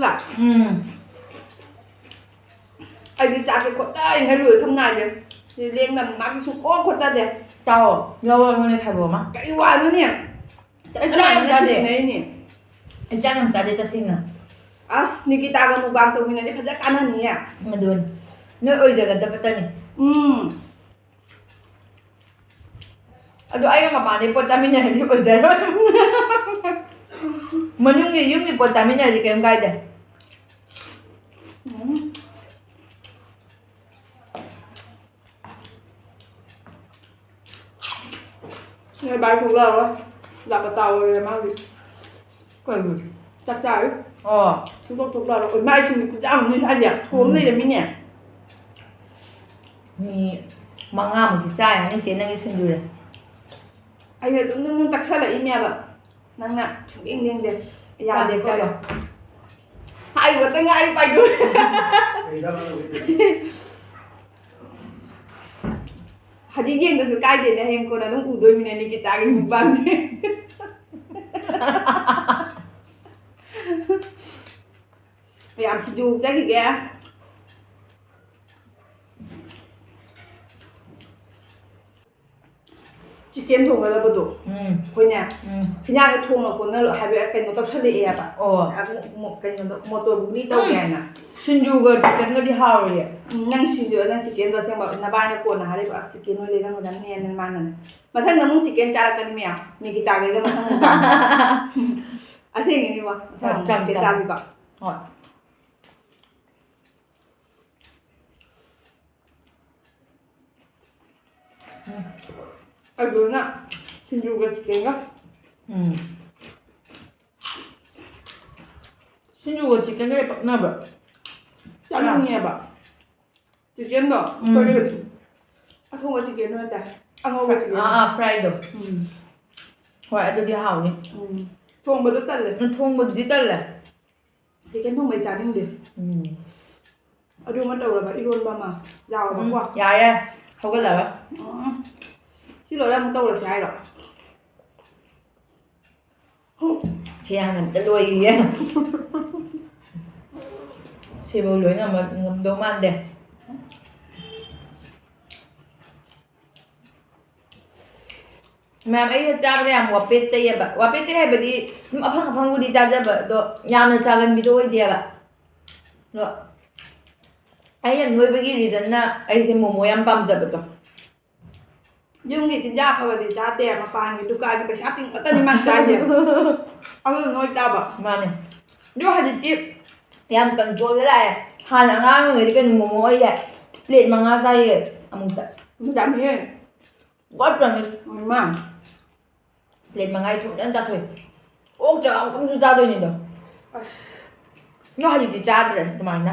ꯅꯠꯇ꯭ꯔꯥ? ꯎꯝ꯫ ꯑꯩꯗꯤ ꯆꯥꯛꯁꯦ ꯈꯣꯠꯇꯔꯤꯉꯩ ꯂꯣꯏ ꯈꯝ ꯅꯥꯏꯗꯦ꯫ ꯁꯤ ꯂꯦꯡꯗꯕ ꯃꯥꯒꯤ ꯁꯨꯡꯈꯣ ꯈꯣꯠꯇꯗꯦ꯫ ꯆꯥꯎꯑꯣ, ꯂꯧꯔꯣ ꯑꯩꯉꯣꯟꯗ ꯈꯥꯏꯕꯣꯛ ꯑꯃ꯫ ꯀꯩ ꯋꯥꯅꯣꯅꯦ? ꯑꯩ ꯆꯥꯛ ꯌꯥꯝ ꯆꯥꯗꯦ꯫ ꯆꯞ ꯃꯥꯟꯅꯅ ꯊꯦꯡꯅꯩꯅꯦ꯫ ꯑꯩ ꯆꯥꯛ ꯌꯥꯝ ꯆꯥꯗꯦ ꯇꯁꯦꯡꯅ꯫ ꯑꯁ, ꯅꯤꯀꯤꯇꯥꯒ mukbang ꯇꯧꯃꯤꯟꯅꯗꯤ ꯐꯖ ꯀꯥꯟꯅꯅꯤꯌꯦ꯫ ꯑꯗꯨꯅꯤ꯫ ꯅꯣꯏ ꯑꯣꯏꯖꯒꯗꯕꯇꯅꯤ꯫ ꯎꯝ꯫ ꯑꯗꯣ ꯑꯩꯒ ꯃꯄꯥꯟꯗꯩ ꯄꯣꯠ ꯆꯥꯃꯤꯟꯅꯔꯗꯤ ꯑꯣꯏꯖꯔꯣꯏ꯫ ꯃꯅꯨꯡꯒꯤ ꯌꯨꯝꯒꯤ ꯄꯣꯠ ꯆꯥꯃꯤꯟꯅꯔꯗꯤ ꯀꯩꯝ ꯀꯥꯏꯗꯦ꯫ ꯎꯝ꯫ ꯅꯣꯏ ꯕꯥꯏ ꯊꯣꯛꯂꯛꯑꯔꯣꯏ꯫ ꯂꯥꯛꯄ ꯇꯥꯎꯔꯦ ꯃꯥꯒꯤ꯫ ꯀꯩꯒꯤ? ꯆꯥꯛ ꯆꯥꯔꯤ꯫ ꯑꯣ꯫ ꯊꯣꯛꯂꯛ ꯊꯣꯛꯂꯛꯑꯔꯣꯏ꯫ ꯑꯣꯏ, ꯃꯥꯏ ꯁꯤꯡꯖꯨ ꯈꯨꯆꯥ ꯑꯃꯅꯤ ꯍꯥꯏꯁꯦ꯫ ꯊꯣꯡ ꯎꯝ꯫ ꯂꯩꯔꯝꯃꯤꯅꯦ꯫ ꯃꯤ ꯃꯉꯥꯃꯨꯛꯇꯤ ꯆꯥ ꯌꯥꯅꯤ, ꯆꯦ, ꯅꯪꯒꯤ ꯁꯤꯡꯖꯨꯁꯦ꯫ ꯑꯩꯅ ꯑꯗꯨꯝ ꯑꯗꯨꯝ ꯇꯛꯁꯜꯂꯛꯏꯅꯦꯕ꯫ ꯅꯪꯅ ꯁꯨꯡꯌꯦꯡ ꯌꯦꯡꯗꯦ꯫ ꯌꯥꯗꯦ ꯆꯥꯗꯦ, ꯀꯣ꯫ ꯆꯥꯗꯦ꯫ ꯍꯥꯏꯕꯇ ꯉꯥꯏ ꯄꯥꯏꯗꯣꯔꯦ꯫ ꯍꯧꯖꯤꯛ ꯌꯦꯡꯗ꯭ꯔꯁꯨ ꯀꯥꯏꯗꯦꯅꯦ, ꯍꯌꯦꯡ ꯀꯣꯟꯅ ꯑꯗꯨꯝ ꯎꯗꯣꯏꯃꯤꯅꯦ ꯅꯤꯀꯤꯇꯥꯒꯤ ꯃꯨꯛꯕꯥꯡꯁꯦ꯫ ꯃꯌꯥꯝ ꯁꯤꯡꯖꯨ ꯆꯠꯈꯤꯒꯦ꯫ ꯆꯤꯀꯦꯟ ꯊꯣꯡꯒꯗꯕꯗꯣ ꯎꯝ꯫ ꯑꯩꯈꯣꯏꯅꯦ ꯎꯝ꯫ ꯍꯤꯟꯖꯥꯡꯁꯦ ꯊꯣꯡꯅ ꯀꯣꯟꯅ ꯍꯥꯏꯕ ꯀꯩꯅꯣ ꯇꯧꯁꯜꯂꯛꯑꯦꯕ꯫ ꯑꯣ꯫ ꯑꯃꯨꯛ ꯃꯣ-, ꯀꯩꯅꯣꯗꯣ ꯃꯣꯇꯣꯔ ꯕꯨꯒꯤ ꯇꯧꯒꯦ ꯎꯝ꯫ ꯍꯥꯏꯅ꯫ ꯁꯤꯡꯖꯨꯒ ꯆꯤꯀꯟꯒꯗꯤ ꯍꯥꯎꯔꯣꯏꯌꯦ꯫ ꯎꯝ, ꯅꯪ ꯁꯤꯡꯖꯨ, ꯅꯪ ꯆꯤꯀꯦꯟꯗꯣ ꯑꯁꯦꯡꯕ ꯅꯕꯥꯏꯅ ꯀꯣꯟꯅ ꯍꯥꯏꯔꯤꯕ, "ꯑꯁ, ꯆꯤꯀꯦꯟ ꯑꯣꯏ ꯂꯩꯔꯝꯒꯗꯕꯅꯦꯅ" ꯃꯥꯅꯅꯦ꯫ ꯃꯊꯪꯗ ꯑꯃꯨꯛ ꯆꯤꯀꯦꯟ ꯆꯥꯔꯛꯀꯅꯤ ꯃꯌꯥꯝ꯫ ꯅꯤꯀꯤꯇꯥꯒꯤꯗ ꯃꯊꯪ ꯑꯃꯨꯛ ꯄꯥꯝꯃꯦ꯫ ꯑꯁꯦꯡꯒꯤꯅꯤꯕꯣ꯫ ꯃꯊꯪ ꯑꯃꯨꯛ ꯆꯥꯁꯤ, ꯆꯤꯀꯦꯟ ꯆꯥꯁꯤ꯫ ꯆꯥꯁꯤꯀꯣ꯫ ꯍꯣꯏ꯫ ꯎꯝ꯫ ꯑꯗꯨꯅ ꯁꯤꯡꯖꯨꯒ ꯆꯤꯀꯦꯟꯒ꯫ ꯎꯝ꯫ ꯁꯤꯡꯖꯨꯒ ꯆꯤꯀꯦꯟꯒ ꯄꯛꯅꯕ꯭ꯔꯥ? ꯆꯥꯅꯤꯡꯉꯦꯕ꯫ ꯆꯤꯀꯦꯟꯗꯣ ꯎꯝ꯫ ꯑꯩꯈꯣꯏꯒꯤ ꯑꯊꯣꯡꯕ ꯆꯤꯀꯦꯟꯗꯣ ꯅꯠꯇꯦ, ꯑꯉꯧꯕ ꯆꯤꯀꯦꯟ꯫ ꯑꯥ, ꯑꯥ, ꯐ꯭ꯔꯥꯏꯗꯣ꯫ ꯎꯝ꯫ ꯍꯣꯏ, ꯑꯗꯨꯗꯤ ꯍꯥꯎꯅꯤ꯫ ꯎꯝ꯫ ꯊꯣꯡꯕꯗꯣ ꯇꯜꯂꯦ꯫ ꯎꯝ, ꯊꯣꯡꯕꯗꯨꯗꯤ ꯇꯜꯂꯦ꯫ ꯆꯤꯀꯦꯟ ꯊꯣꯡꯕꯗꯤ ꯆꯥꯅꯤꯡꯗꯦ꯫ ꯎꯝ꯫ ꯑꯗꯨ ꯑꯃ ꯇꯧꯔꯕ, ꯏꯔꯣꯟꯕ ꯑꯃ ꯌꯥꯎꯔꯕꯀꯣ꯫ ꯎꯝ, ꯌꯥꯔꯦ, ꯍꯧꯒꯠꯂꯔꯣꯏ꯫ ꯎꯝ꯫ ꯁꯤ ꯂꯣꯏꯔ ꯑꯃꯨꯛ ꯇꯧꯔꯁꯦ ꯍꯥꯏꯔꯣ? ꯁꯤ ꯍꯥꯟꯅ ꯑꯝꯇ ꯂꯣꯏꯈꯤꯒꯦ꯫ ꯁꯤꯕꯨ ꯂꯣꯏ ꯉꯝꯃ-, ꯉꯝꯗꯧ ꯃꯥꯟꯗꯦ꯫ ꯃꯌꯥꯝ, ꯑꯩꯁꯦ ꯆꯥꯕꯗ ꯌꯥꯝ ꯋꯥꯄꯦꯠ ꯆꯩꯌꯦꯕ꯫ ꯋꯥꯄꯦꯠ ꯆꯩ ꯍꯥꯏꯕꯗꯤ ꯑꯗꯨꯝ ꯑꯐꯪ ꯑꯐꯪꯕꯨꯗꯤ ꯆꯥꯖꯕ, ꯑꯗꯣ ꯌꯥꯝꯅ ꯆꯥꯒꯟꯕꯤꯗꯣ ꯑꯣꯏꯗꯦꯕ꯫ ꯑꯗꯣ ꯑꯩꯅ ꯅꯣꯏꯕꯒꯤ reasonꯅ ꯑꯩꯁꯦ ꯃꯣꯃꯣ ꯌꯥꯝ ꯄꯥꯝꯖꯕꯗꯣ꯫ ꯌꯨꯝꯒꯤ ꯆꯤꯟꯖꯥꯛ ꯑꯐꯕꯗꯤ ꯆꯥꯗꯦ, ꯃꯄꯥꯟꯒꯤ ꯗꯨꯀꯥꯟꯒꯤ ꯄꯩꯁꯥ ꯇꯤꯡꯕꯇꯅꯤ ꯃꯥ ꯆꯥꯏꯁꯦ꯫ ꯑꯗꯨꯅ ꯅꯣꯏ ꯇꯥꯕ꯫ ꯃꯥꯅꯦ꯫ ꯑꯗꯣ ꯍꯧꯖꯤꯛꯇꯤ ꯌꯥꯝ controlꯗ ꯂꯥꯛꯑꯦ꯫ ꯍꯥꯟꯅ ꯑꯉꯥꯡ ꯑꯣꯏꯔꯤꯉꯩꯗꯤ ꯀꯩꯅꯣ ꯃꯣꯃꯣ ꯑꯩꯁꯦ plate ꯃꯉꯥ ꯆꯥꯏꯌꯦ ꯑꯃꯨꯛꯇ꯫ ꯌꯥꯝꯃꯤꯍꯦ꯫ God promise꯫ ꯏꯃꯥ꯫ ꯄ꯭ꯂꯦꯠ ꯃꯉꯥꯒꯤ ꯊꯣꯡ ꯐꯖꯅ ꯆꯥꯊꯣꯛꯑꯦ꯫ ꯑꯣꯛ ꯆꯥꯛ ꯑꯃꯨꯛꯇꯪꯁꯨ ꯆꯥꯗꯣꯏꯅꯤꯗꯣ꯫ ꯑꯁ꯫ ꯅꯣꯏ ꯍꯧꯖꯤꯛꯇꯤ ꯆꯥꯗ꯭ꯔꯦ ꯑꯗꯨꯃꯥꯏꯅ꯫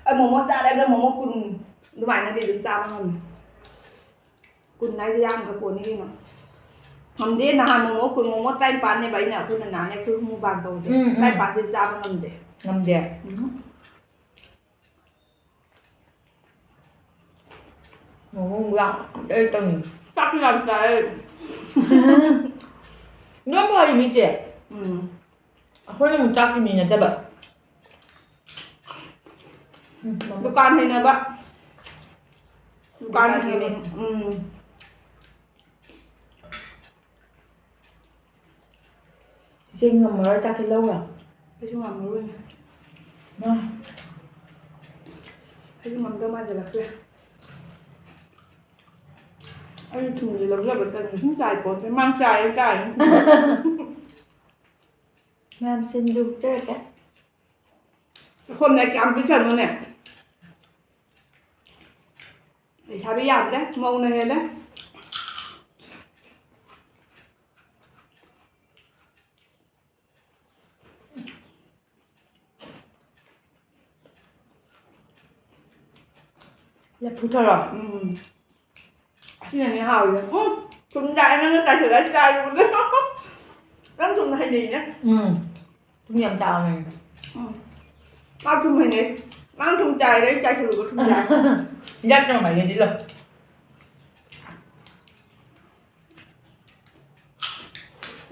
ꯑꯩ ꯃꯣꯃꯣ ꯆꯥꯔꯦ ꯍꯥꯏꯕꯗ ꯃꯣꯃꯣ ꯀꯨꯟ ꯑꯗꯨꯃꯥꯏꯅꯗꯤ ꯑꯗꯨꯝ ꯆꯥꯕ ꯉꯝꯃꯦ꯫ ꯀꯨꯟ ꯍꯥꯏꯁꯦ ꯌꯥꯝꯈ꯭ꯔ ꯄꯣꯠꯅꯤ ꯀꯩꯅꯣ꯫ ꯉꯝꯗꯦ, ꯅꯍꯥꯟ ꯃꯣꯃꯣ ꯀꯨꯟ, ꯃꯣꯃꯣ ꯇꯔꯥꯅꯤꯄꯥꯟꯅꯦꯕ ꯑꯩꯅ, ꯑꯩꯈꯣꯏ ꯅꯅꯥꯅꯦ ꯑꯩꯈꯣꯏ ꯑꯍꯨꯝ ꯃꯨꯛꯕꯥꯡ ꯇꯧꯕꯁꯦ꯫ ꯎꯝ, ꯎꯝ꯫ ꯇꯔꯥꯅꯤꯄꯥꯟꯁꯦ ꯆꯥꯕ ꯉꯝꯗꯦ꯫ ꯉꯝꯗꯦ꯫ ꯎꯝ꯫ ꯃꯣꯃꯣ ꯃꯨꯛꯕꯥꯡ ꯑꯝꯇ ꯇꯧꯅꯤꯡꯉꯤ꯫ ꯆꯥꯛꯁꯨ ꯌꯥꯝ ꯆꯥꯏ꯫ ꯅꯣꯏ ꯐꯔꯤꯅꯤ ꯆꯦ꯫ ꯎꯝ꯫ ꯑꯩꯈꯣꯏꯅ ꯑꯃꯨꯛ ꯆꯥꯛꯀꯤ ꯃꯤ ꯅꯠꯇꯕ꯫ ꯎꯝ, ꯃꯃꯥ꯫ ꯗꯨꯀꯥꯟ ꯍꯩꯅꯕ꯫ ꯗꯨꯀꯥꯟ ꯗꯨꯀꯥꯟꯒꯤ ꯍꯩꯅꯕ꯫ ꯃꯤ꯫ ꯎꯝ꯫ ꯆꯤꯆꯦ ꯉꯝꯃꯔꯣꯏ ꯆꯥꯛ ꯊꯤꯜꯍꯧꯕ꯫ ꯑꯩꯁꯨ ꯉꯝꯃꯔꯣꯏꯅꯦ꯫ ꯃꯥ꯫ ꯑꯩꯁꯨ ꯉꯝꯗꯧ ꯃꯥꯟꯁꯤꯜꯂꯛꯇ꯭ꯔꯦ꯫ ꯑꯩ ꯊꯨꯝꯁꯦ ꯂꯧꯖꯕ ꯇꯟ ꯁꯨꯝ ꯆꯥꯏ ꯄꯣꯠꯁꯦ꯫ ꯃꯥꯡ ꯆꯥꯏ ꯆꯥꯏ꯫ ꯃꯌꯥꯝ ꯁꯤꯟꯗꯨ ꯄꯤꯖꯔꯛꯀꯦ꯫ ꯁꯣꯝꯗ ꯀꯌꯥꯝ ꯄꯤꯖꯅꯣꯅꯦ? ꯂꯩꯁꯥꯕꯤ ꯌꯥꯗ꯭ꯔꯦ, ꯃꯧꯅ ꯍꯦꯜꯂꯦ꯫ ꯂꯐꯨ ꯊꯔꯣ? ꯎꯝ꯫ ꯑꯁꯤꯅꯅꯦ ꯍꯥꯎꯔꯤꯁꯦ꯫ ꯎꯝ, ꯊꯨꯝ ꯌꯥꯛꯑꯦ ꯅꯪꯅ ꯆꯥꯏꯁꯤꯜꯂ ꯆꯥꯏꯔꯨꯕꯗꯣ꯫ ꯅꯪ ꯊꯨꯝ ꯍꯩꯅꯩꯅꯦ꯫ ꯎꯝ꯫ ꯊꯨꯝ ꯌꯥꯝ ꯆꯥꯕꯅꯦ꯫ ꯎꯝ꯫ ꯃꯥ ꯊꯨꯝ ꯍꯩꯅꯩ꯫ ꯃꯥ ꯊꯨꯝ ꯆꯥꯏꯔꯦ, ꯑꯩ ꯆꯥꯏꯁꯤꯜꯂꯨꯕ ꯊꯨꯝ ꯌꯥꯛꯑꯦ꯫ ꯌꯥꯛꯇꯅ ꯃꯥꯏꯁꯦ ꯂꯤꯠꯂꯣ꯫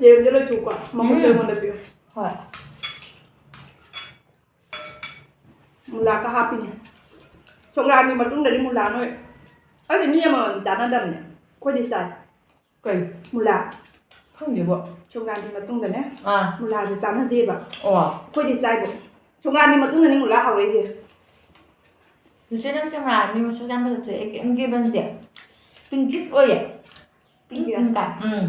ꯌꯦꯔꯨꯝꯁꯦ ꯂꯣꯏꯊꯣꯛꯀꯣ꯫ ꯃꯃꯨꯠꯇꯣ ꯎꯝ꯫ ꯑꯩꯉꯣꯟꯗ ꯄꯤꯌꯨ꯫ ꯍꯣꯏ꯫ ꯃꯨꯂꯥꯒ ꯍꯥꯞꯄꯤꯅꯦ꯫ ꯁꯣꯡꯒ꯭ꯔꯥꯝꯒꯤ ꯃꯇꯨꯡꯗꯗꯤ ꯃꯨꯂꯥ ꯅꯣꯏ꯫ ꯑꯩꯗꯤ ꯃꯤ ꯑꯃꯃꯝꯗꯤ ꯆꯥꯟꯅꯗꯕꯅꯦ꯫ ꯑꯩꯈꯣꯏꯗꯤ ꯆꯥꯏ꯫ ꯀꯩ? ꯃꯨꯂꯥ꯫ ꯈꯪꯗꯦꯕꯣ꯫ ꯁꯣꯡꯒ꯭ꯔꯥꯝꯒꯤ ꯃꯇꯨꯡꯗꯅꯦ ꯑꯥ꯫ ꯃꯨꯂꯥꯁꯦ ꯆꯥꯟꯅꯗꯦꯕ꯫ ꯑꯣ꯫ ꯑꯩꯈꯣꯏꯗꯤ ꯆꯥꯏꯕ꯫ ꯁꯣꯡꯒ꯭ꯔꯥꯝꯒꯤ ꯃꯇꯨꯡꯗꯅꯤ ꯃꯨꯂꯥ ꯍꯧꯔꯛꯏꯁꯦ꯫ ꯆꯤꯆꯦ ꯅꯪ ꯀꯦꯃꯦꯔꯥ ꯃꯤ ꯃꯁꯛ ꯌꯥꯝ ꯐꯖꯊꯣꯛꯑꯦ, ꯀꯩꯝ ꯀꯦꯕ ꯅꯠꯇꯦ꯫ Pinkish ꯑꯣꯏꯌꯦ꯫ Pink ꯄꯤꯡ ꯌꯥ꯫ ꯄꯤꯡ ꯇꯥꯏ꯫ ꯎꯝ꯫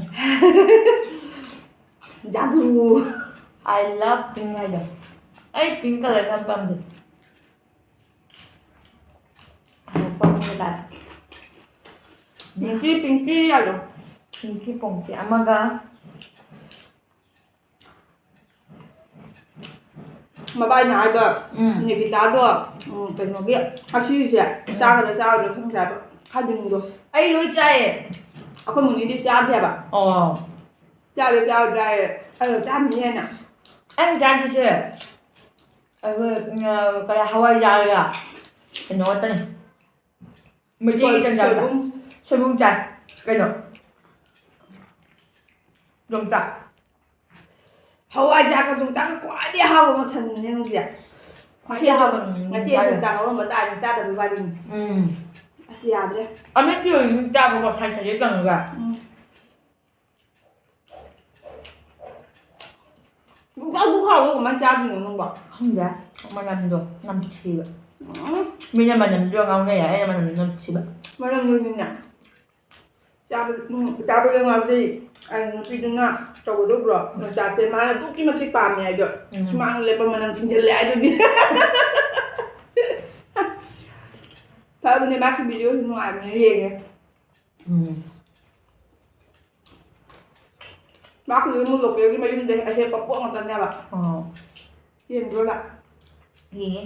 ꯖꯥꯗꯨ꯫ I love pink ꯍꯥꯏꯗꯣ꯫ ꯑꯩ pink colour ꯌꯥꯝ ꯄꯥꯝꯖꯩ꯫ ꯑꯗꯣ ꯄꯥꯝꯃꯨꯕ ꯇꯥꯔꯦ꯫ Pinky, Pinky ꯍꯥꯏꯗꯣ꯫ Pinky ꯄꯣꯡꯀꯤ ꯑꯃꯒ ꯃꯕꯥꯏꯅ ꯍꯥꯏꯕ ꯎꯝ꯫ ꯅꯦꯒꯤꯇꯥꯗꯣ, ꯎꯝ, ꯀꯩꯅꯣꯒꯤ ꯑꯁꯤꯁꯦ ꯆꯥꯒꯗ꯭ꯔꯥ ꯆꯥꯔꯣꯏꯗ꯭ꯔꯥ ꯈꯪꯗ꯭ꯔꯦ ꯍꯥꯏꯕ ꯈꯥꯗꯤꯡꯗꯣ꯫ ꯑꯩ ꯂꯣꯏ ꯆꯥꯏꯌꯦ꯫ ꯑꯩꯈꯣꯏ ꯃꯨꯅꯤꯗꯤ ꯆꯥꯗꯦꯕ꯫ ꯑꯣ꯫ ꯆꯥꯗꯦ ꯆꯥꯔꯣꯏꯗ꯭ꯔꯥ ꯍꯥꯏꯌꯦ꯫ ꯑꯗꯣ ꯆꯥꯅꯤꯡꯉꯦꯅ꯫ ꯑꯩꯅ ꯆꯥꯗꯣꯏꯁꯦ ꯑꯩꯈꯣꯏ, ꯎꯝ, ꯀꯩ ꯍꯋꯥꯏꯖꯥꯔꯒ ꯀꯩꯅꯣ ꯉꯥꯛꯇꯅꯤ꯫ ꯃꯩꯇꯩꯒꯤ ꯁꯣꯏ-, ꯆꯟꯖꯥꯡꯗ꯫ ꯁꯣꯏꯕꯨꯝ꯫ ꯁꯣꯏꯕꯨꯝ ꯆꯥꯏ꯫ ꯀꯩꯅꯣ? ꯌꯣꯡꯆꯥꯛ꯫ ꯍꯋꯥꯏꯖꯥꯔꯒ ꯌꯣꯡꯆꯥꯛꯀ ꯈ꯭ꯋꯥꯏꯗꯒꯤ ꯍꯥꯎꯕ ꯃꯊꯦꯜꯅꯤꯅꯦ ꯅꯪꯒꯤꯗꯤ꯫ ꯉꯁꯤ ꯈ꯭ꯋꯥꯏꯗꯒꯤ ꯍꯥꯎꯕ, ꯎꯝ, ꯉꯁꯤ ꯆꯥꯏ꯫ ꯌꯣꯡꯆꯥꯛ ꯂꯧꯔꯝꯕ ꯇꯥꯔꯗꯤ ꯆꯥꯗꯕꯩ ꯋꯥꯔꯤꯅꯤ꯫ ꯎꯝ꯫ ꯑꯁ, ꯌꯥꯗ꯭ꯔꯦ꯫ ꯑꯃꯦꯠꯄꯤ ꯑꯣꯏꯅ ꯑꯗꯨꯝ ꯆꯥꯕꯀꯣ, ꯁꯥꯏ ꯁꯥꯏꯗ ꯀꯪꯉꯒ꯫ ꯎꯝ꯫ ꯌꯣꯡꯆꯥꯛ ꯑꯗꯨꯛ ꯍꯥꯎꯕꯗꯣ ꯀꯃꯥꯏꯅ ꯆꯥꯗꯣꯏꯅꯣ ꯅꯪꯕꯣ? ꯈꯪꯗꯦ꯫ ꯃꯅꯝꯗꯣ ꯅꯝꯊꯤꯕ꯫ ꯎꯝ꯫ ꯃꯤꯅ ꯃꯅꯝꯗꯨꯗ ꯉꯥꯎꯅꯩ ꯍꯥꯏ, ꯑꯩꯅ ꯃꯅꯝꯗꯨ ꯅꯝꯊꯤꯕ꯫ ꯃꯅꯝꯗꯨꯅꯤꯅꯦ꯫ ꯆꯥꯕ, ꯎꯝ, ꯆꯥꯕꯗ ꯉꯥꯎꯖꯩ꯫ ꯑꯩ ꯅꯨꯄꯤꯗꯨꯅ ꯇꯧꯒꯗꯧꯕ꯭ꯔꯣ? ꯌꯣꯡꯆꯥꯛꯁꯦ ꯃꯥꯅ ꯑꯗꯨꯛꯀꯤ ꯃꯇꯤꯛ ꯄꯥꯝꯃꯦ ꯍꯥꯏꯗꯣ꯫ ꯎꯝ꯫ ꯁꯨꯃꯥꯡ ꯂꯦꯞꯄ ꯃꯅꯝ ꯁꯤꯟꯖꯜꯂꯦ ꯍꯥꯏꯗꯨꯗꯤ꯫ ꯐꯕꯅꯦ, ꯃꯥꯒꯤ video ꯁꯨ ꯅꯨꯡꯉꯥꯏꯕꯅꯦ, ꯌꯦꯡꯉꯦ꯫ ꯎꯝ꯫ ꯃꯥꯒꯤꯗꯤ ꯑꯃꯨꯛ local ꯒꯤ ꯃꯌꯨꯝꯗꯩ ꯑꯍꯦꯛꯄ ꯄꯣꯠ ꯉꯥꯛꯇꯅꯦꯕ꯫ ꯑꯣ꯫ ꯌꯦꯡꯗ꯭ꯔꯣ ꯅꯪ? ꯌꯦꯡꯉꯦ꯫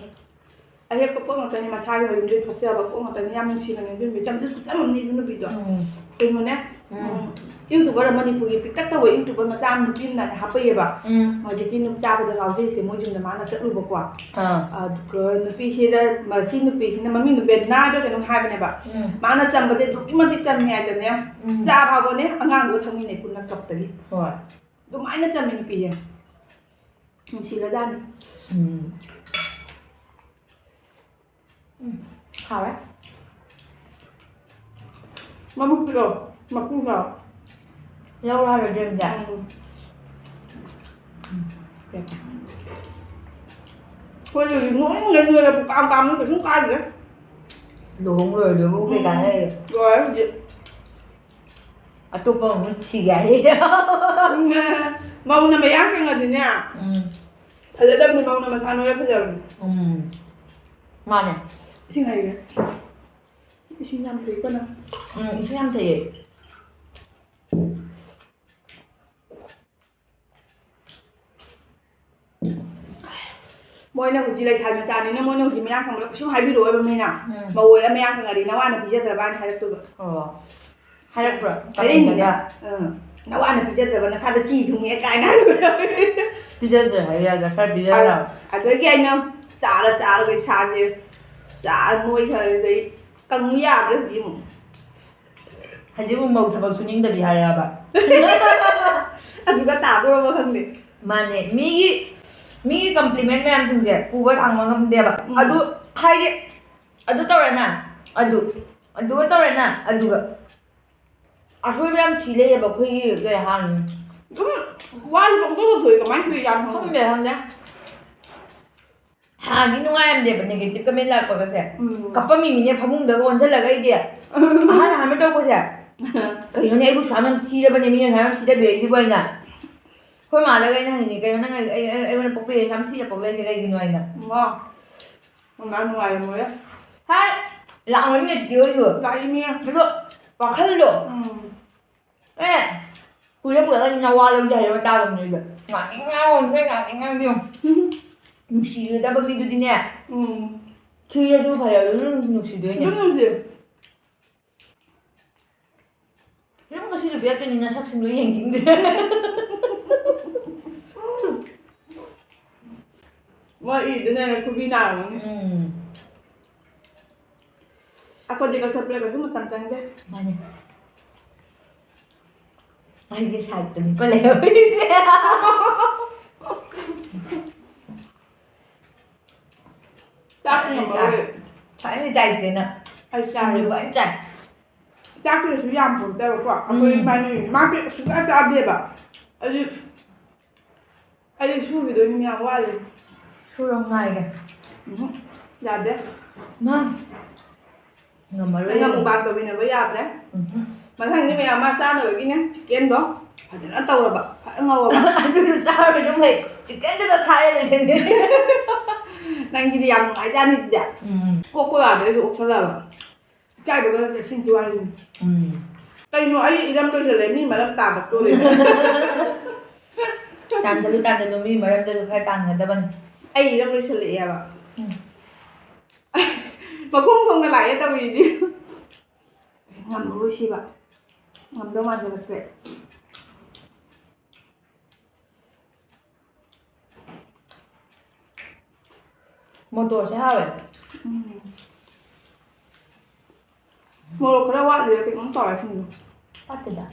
ꯑꯍꯦꯛꯄ ꯄꯣꯠ ꯉꯥꯛꯇꯅꯤ, ꯃꯁꯥꯒꯤ ꯃꯌꯨꯝꯗꯩ ꯊꯣꯛꯆꯕ ꯄꯣꯠ ꯉꯥꯛꯇꯅꯤ꯫ ꯌꯥꯝ ꯅꯨꯡꯁꯤꯕꯅꯦ ꯑꯗꯨ ꯅꯨꯄꯤ, ꯆꯝꯁꯨ ꯆꯝꯕꯅꯤ ꯑꯗꯨ ꯅꯨꯄꯤꯗꯣ꯫ ꯎꯝ꯫ ꯀꯩꯅꯣꯅꯦ, ꯎꯝ꯫ ꯎꯝ, YouTuber, ꯃꯅꯤꯄꯨꯔꯒꯤ ꯄꯤꯛꯇꯛ ꯇꯧꯕ YouTuber ꯃꯆꯥ ꯑꯃ, ꯅꯨꯄꯤ ꯑꯃꯅꯅꯦ ꯍꯥꯞꯄꯛꯑꯦꯕ꯫ ꯎꯝ꯫ ꯍꯧꯖꯤꯛꯀꯤ ꯅꯨꯞ ꯆꯥꯕꯗ ꯉꯥꯎꯖꯩꯁꯦ ꯃꯣꯏ ꯌꯨꯝꯗ ꯃꯥꯅ ꯆꯠꯂꯨꯕꯀꯣ꯫ ꯑꯥ꯫ ꯑꯗꯨꯒ ꯅꯨꯄꯤꯁꯤꯗ, ꯃꯁꯤ ꯅꯨꯄꯤꯁꯤꯅ ꯃꯃꯤꯡꯗꯣ ꯕꯦꯗꯅꯥꯗ ꯀꯩꯅꯣꯝ ꯍꯥꯏꯕꯅꯦꯕ꯫ ꯎꯝ꯫ ꯃꯥꯅ ꯆꯝꯕꯁꯦ ꯑꯗꯨꯛꯀꯤ ꯃꯇꯤꯛ ꯆꯝꯃꯦ ꯍꯥꯏꯗꯅꯦ, ꯎꯝ꯫ ꯆꯥ ꯐꯥꯎꯕꯅꯦ ꯑꯉꯥꯡꯗꯨꯒ ꯊꯛꯃꯤꯟꯅꯩ ꯄꯨꯟꯅ ꯀꯞꯇꯒꯤ꯫ ꯍꯣꯏ꯫ ꯑꯗꯨꯃꯥꯏꯅ ꯆꯝꯃꯦ ꯅꯨꯄꯤꯁꯦ꯫ ꯅꯨꯡꯁꯤꯈ꯭ꯔꯖꯥꯠꯅꯤ꯫ ꯎꯝ꯫ ꯎꯝ, ꯍꯥꯎꯔꯦ꯫ ꯃꯕꯨꯛꯇꯨꯗꯣ, ꯃꯀꯨꯗꯣ꯫ ꯂꯧꯔꯣ ꯍꯥꯏꯔꯣ, ꯖꯦꯝꯁꯦ? ꯎꯝ꯫ ꯎꯝ, ꯁꯦ꯫ ꯑꯩꯈꯣꯏꯗꯤ ꯍꯧꯖꯤꯛ ꯅꯣꯏꯅ ꯅꯣꯏꯔ ꯄꯨꯀꯥꯝ ꯀꯥꯝꯅ ꯀꯩꯁꯨꯝ ꯀꯥꯏꯗ꯭ꯔꯦ꯫ ꯂꯨꯍꯣꯡ ꯂꯣꯏꯔꯗꯨꯕꯨ ꯀꯩ ꯎꯝ꯫ ꯀꯥꯟꯅꯔꯤ? ꯂꯣꯏꯔꯦ ꯍꯧꯖꯤꯛ꯫ ꯑꯇꯣꯞꯄ ꯑꯃꯨꯛ ꯊꯤꯒꯦ ꯍꯥꯏꯌꯦ꯫ ꯎꯝ, ꯃꯧꯅ ꯃꯌꯥꯡ ꯀꯪꯉꯗꯤꯅꯦ꯫ ꯎꯝ꯫ ꯐꯖꯗꯕꯅꯤ, ꯃꯧꯅ ꯃꯁꯥ ꯅꯣꯏꯔ ꯐꯖꯕꯅꯤ꯫ ꯎꯝ꯫ ꯃꯥꯅꯦ꯫ ꯏꯁꯤꯡ ꯍꯩꯒꯦ꯫ ꯏꯁꯤꯡ ꯌꯥꯝ ꯊꯛꯏꯀꯣ ꯅꯪ꯫ ꯎꯝ, ꯏꯁꯤꯡ ꯌꯥꯝ ꯊꯛꯑꯦ꯫ ꯃꯣꯏꯅ ꯍꯧꯖꯤꯛ ꯂꯩꯁꯥꯕꯤ ꯃꯆꯥꯅꯤꯅ ꯃꯣꯏꯅ ꯍꯧꯖꯤꯛ ꯃꯌꯥꯡ ꯀꯪꯕꯗ ꯀꯩꯁꯨꯝ ꯍꯥꯏꯕꯤꯔꯛꯑꯣꯏꯕ ꯃꯤꯅ꯫ ꯎꯝ꯫ ꯃꯧ ꯑꯣꯏꯔ ꯃꯌꯥꯡ ꯀꯪꯉꯗꯤ ꯅꯋꯥꯅ ꯄꯤꯖꯗ꯭ꯔꯕ ꯍꯥꯏꯅ ꯍꯥꯏꯔꯛꯇꯣꯏꯕ꯫ ꯑꯣ꯫ ꯍꯥꯏꯔꯛꯄ꯭ꯔꯣ? ꯍꯥꯏꯔꯛꯏꯅꯤꯅꯦ꯫ ꯀꯃꯦꯟꯗꯒ? ꯑꯥ꯫ "ꯅꯋꯥꯅ ꯄꯤꯖꯗ꯭ꯔꯕ ꯅꯁꯥꯗ ꯆꯤ ꯊꯨꯡꯉꯦ" ꯀꯥꯏꯅ ꯍꯥꯏꯔꯛꯄ ꯌꯥꯎꯋꯦ꯫ ꯄꯤꯖꯗ꯭ꯔꯦ ꯍꯥꯏꯕ ꯌꯥꯗ꯭ꯔꯥ? ꯈꯔ ꯄꯤꯖꯔ꯫ ꯑꯗꯨꯗꯒꯤ ꯑꯩꯅ ꯆꯥꯔ ꯆꯥꯔꯒ ꯏꯁꯥꯁꯦ ꯆꯥ ꯅꯣꯏꯈ꯭ꯔꯦ꯫ ꯑꯗꯨꯗꯩ ꯀꯪꯉꯨ ꯌꯥꯗ꯭ꯔꯦ ꯍꯧꯖꯤꯛ ꯑꯃꯨꯛ꯫ ꯍꯧꯖꯤꯛ ꯑꯃꯨꯛ ꯃꯧ ꯊꯕꯛ ꯁꯨꯅꯤꯡꯗꯕꯤ ꯍꯥꯏꯔꯕ? ꯑꯗꯨꯒ ꯇꯥꯗꯣꯔꯕ ꯈꯪꯗꯦ꯫ ꯃꯥꯅꯦ꯫ ꯃꯤꯒꯤ, ꯃꯤꯒꯤ compliment ꯃꯌꯥꯝꯁꯤꯡꯁꯦ ꯄꯨꯕ ꯊꯥꯡꯕ ꯉꯝꯗꯦꯕ꯫ ꯎꯝ꯫ ꯑꯗꯨ ꯍꯥꯏꯗꯤ, ꯑꯗꯨ ꯇꯧꯔꯦꯅ, ꯑꯗꯨ, ꯑꯗꯨꯒ ꯇꯧꯔꯦꯅ, ꯑꯗꯨꯒ ꯑꯁꯣꯏꯕ ꯌꯥꯝ ꯊꯤ ꯂꯩꯌꯦꯕ ꯑꯩꯈꯣꯏꯒꯤ, ꯀꯩ ꯍꯥꯏꯅꯤ? ꯑꯗꯨꯝ ꯋꯥꯁꯦ ꯄꯪꯊꯣꯛꯇ ꯊꯣꯛꯑꯦ꯫ ꯀꯃꯥꯏꯅ ꯊꯣꯛꯏ ꯖꯥꯠꯅꯣ ꯈꯪꯗꯦ꯫ ꯈꯪꯗꯦ, ꯈꯪꯗꯦ꯫ ꯍꯥꯟꯅꯗꯤ ꯅꯨꯡꯉꯥꯏꯔꯝꯗꯦꯕ negative comment ꯂꯥꯛꯄꯒꯁꯦ꯫ ꯎꯝ꯫ ꯀꯞꯄꯝꯃꯤꯃꯤꯅꯦ ꯐꯃꯨꯡꯗꯒ ꯑꯣꯟꯁꯤꯜꯂꯒ ꯑꯩꯗꯤ꯫ ꯑꯍꯥꯟ ꯑꯍꯥꯟꯕ ꯇꯧꯔꯛꯄꯁꯦ꯫ "ꯀꯩꯅꯣꯅꯦ, ꯑꯩꯕꯨ ꯁꯨꯃꯥꯏꯅ ꯌꯥꯝ ꯊꯤꯔꯕꯅꯦ, ꯃꯤꯅ ꯁꯨꯃꯥꯏꯅ ꯌꯥꯝ ꯁꯤꯗꯕꯤꯔꯛꯏꯁꯤꯕꯨ?" ꯍꯥꯏꯅ꯫ ꯑꯩꯈꯣꯏ ꯃꯥꯗꯒ ꯑꯩꯅ ꯍꯪꯉꯤꯅꯦ, "ꯀꯩꯅꯣ ꯅꯪ ꯑꯩ-, ꯑꯩ-, ꯑꯩꯉꯣꯟꯗ ꯄꯣꯛꯄꯤꯔꯦ ꯁꯨꯃꯥꯏꯅ ꯊꯤꯅ ꯄꯣꯛꯂꯛꯏꯁꯦ ꯀꯩꯒꯤꯅꯣ?" ꯍꯥꯏꯅ꯫ ꯃꯥ꯫ ꯃꯥ ꯅꯨꯡꯉꯥꯏꯔꯝꯃꯣꯏꯌꯦ꯫ ꯍꯥꯏ! ꯂꯥꯛꯑꯝꯒꯅꯤ ꯅꯦ ꯆꯤꯆꯦ ꯍꯣꯏꯁꯨ꯫ ꯂꯥꯛꯏꯃꯤ꯫ ꯑꯗꯣ ꯋꯥꯈꯜꯗꯣ꯫ ꯎꯝ꯫ ꯑꯦ! ꯀꯨꯏꯔ ꯀꯨꯏꯔꯒ ꯅꯋꯥ ꯂꯧꯗꯦ ꯍꯥꯏꯕ ꯇꯥꯕꯅꯦ ꯑꯩꯗꯣ꯫ ꯉꯥꯡꯅꯤꯡ ꯉꯥꯡꯉꯣ, ꯅꯣꯏ ꯉꯥꯡꯅꯤꯡ ꯉꯥꯡꯕꯤꯌꯣ꯫ ꯅꯨꯡꯁꯤꯒꯗꯕ ꯃꯤꯗꯨꯗꯤꯅꯦ꯫ ꯎꯝ꯫ ꯊꯤꯔꯁꯨ ꯐꯖꯔꯁꯨ ꯑꯗꯨꯝ ꯅꯨꯡꯁꯤꯗꯣꯏꯅꯦ꯫ ꯑꯗꯨꯝ ꯅꯨꯡꯁꯤ꯫ ꯅꯪ ꯉꯁꯤꯁꯨ ꯄꯤꯔꯛꯇꯣꯏꯅꯤ, ꯅꯁꯛꯁꯤꯡꯗꯣ ꯌꯦꯡꯅꯤꯡꯗ꯭ꯔꯦ꯫ ꯃꯣꯏ ꯏꯗꯨꯅ ꯈꯨꯕꯤ ꯅꯥꯔꯝꯒꯅꯤ꯫ ꯎꯝ꯫ ꯑꯩꯈꯣꯏꯗꯤ ꯀꯛꯊꯠꯄꯗ ꯀꯩꯁꯨ ꯃꯇꯝ ꯆꯪꯗꯦ꯫ ꯃꯥꯅꯦ꯫ ꯑꯩꯒꯤ ꯁꯥꯏꯠꯇꯅꯤꯀꯣ ꯂꯩꯍꯧꯔꯤꯁꯦ꯫ ꯆꯥꯛ ꯐꯖꯅ ꯉꯝꯃꯔꯣꯏ꯫ ꯆꯥꯔꯦ꯫ ꯐꯖꯅ ꯆꯥꯏ ꯏꯆꯦꯅ꯫ ꯑꯩ ꯆꯥꯔꯦ꯫ ꯁꯤꯡꯖꯨ ꯐꯖꯅ ꯆꯥꯏ꯫ ꯆꯥꯛꯇꯨ ꯀꯩꯁꯨ ꯌꯥꯝ ꯄꯣꯟꯇꯦꯕꯀꯣ꯫ ꯑꯩꯈꯣꯏ ꯎꯝ꯫ ꯏꯕꯥꯅꯤ ꯃꯥ ꯀꯩꯁꯨ ꯆꯥ ꯆꯥꯗꯦꯕ꯫ ꯑꯗꯨ ꯑꯩꯗꯤ ꯁꯨꯈꯤꯗꯣꯏꯅꯤ ꯃꯌꯥꯝ ꯋꯥꯠꯂꯤ꯫ ꯁꯨꯔꯣ ꯉꯥꯏꯒꯦ꯫ ꯎꯝꯍꯨꯝ꯫ ꯌꯥꯗꯦ꯫ ꯃꯥ꯫ ꯉꯝꯃꯔꯣꯏ꯫ ꯅꯪꯒ ꯃꯨꯛꯕꯥꯡ ꯇꯧꯃꯤꯟꯅꯕ ꯌꯥꯗ꯭ꯔꯦ꯫ ꯎꯝꯍꯨꯝ꯫ ꯃꯊꯪꯗꯤ ꯃꯌꯥꯝ ꯃꯥ ꯆꯥꯅꯕꯒꯤꯅꯦ ꯆꯤꯛꯀꯦꯟꯗꯣ ꯐꯖꯅ ꯇꯧꯔꯕ, ꯐꯖꯅ ꯉꯧꯔꯕ꯫ ꯑꯗꯨꯁꯨ ꯆꯥꯔꯣꯏ ꯑꯗꯨꯝ ꯂꯩ꯫ ꯆꯤꯛꯀꯦꯟꯗꯨꯗ ꯁꯥꯏꯔ ꯂꯣꯏꯁꯤꯟꯒꯅꯤ꯫ ꯅꯪꯒꯤꯗꯤ ꯌꯥꯝ ꯅꯨꯡꯉꯥꯏꯖꯥꯠꯅꯤ ꯑꯗꯨꯗꯤ꯫ ꯎꯝ꯫ ꯄꯣꯛꯄ ꯌꯥꯗ꯭ꯔꯦ ꯑꯩꯁꯨ ꯑꯣꯛꯁꯜꯂꯕ꯫ ꯏꯀꯥꯏꯕꯒ ꯅꯠꯇꯦ ꯁꯤꯡꯖꯨ ꯍꯥꯏꯔꯤꯅꯤ꯫ ꯎꯝ꯫ ꯀꯩꯅꯣ ꯑꯩ ꯏꯔꯝ ꯂꯣꯏꯁꯜꯂꯦ ꯃꯤ ꯃꯔꯝ ꯇꯥꯗꯛꯇꯣꯔꯦ꯫ ꯇꯥꯟꯁꯤꯜꯂꯨ, ꯇꯥꯟꯁꯤꯜꯂꯨ, ꯃꯤ ꯃꯔꯝꯗꯁꯨ ꯈꯔ ꯇꯥꯟꯒꯗꯕꯅꯤ꯫ ꯑꯩ ꯏꯔꯝ ꯂꯣꯏꯁꯜꯂꯛꯑꯦꯕ꯫ ꯎꯝ꯫ ꯃꯈꯣꯡ ꯊꯣꯡꯅ ꯂꯥꯛꯑꯦ ꯇꯧꯔꯤꯗꯤ꯫ ꯉꯝꯃꯔꯣꯏ ꯁꯤꯕ꯫ ꯉꯝꯗꯧ ꯃꯥꯟꯁꯤꯜꯂꯛꯇ꯭ꯔꯦ꯫ ꯃꯣꯇꯣꯔꯁꯦ ꯍꯥꯎꯋꯦ꯫ ꯎꯝ꯫ ꯃꯣꯔꯣꯛ ꯈꯔ ꯋꯥꯠꯂꯤꯔ ꯀꯩꯅꯣꯝ ꯇꯧꯔꯦ ꯁꯤꯡꯗꯣ꯫ ꯋꯥꯠꯇꯦꯗ꯫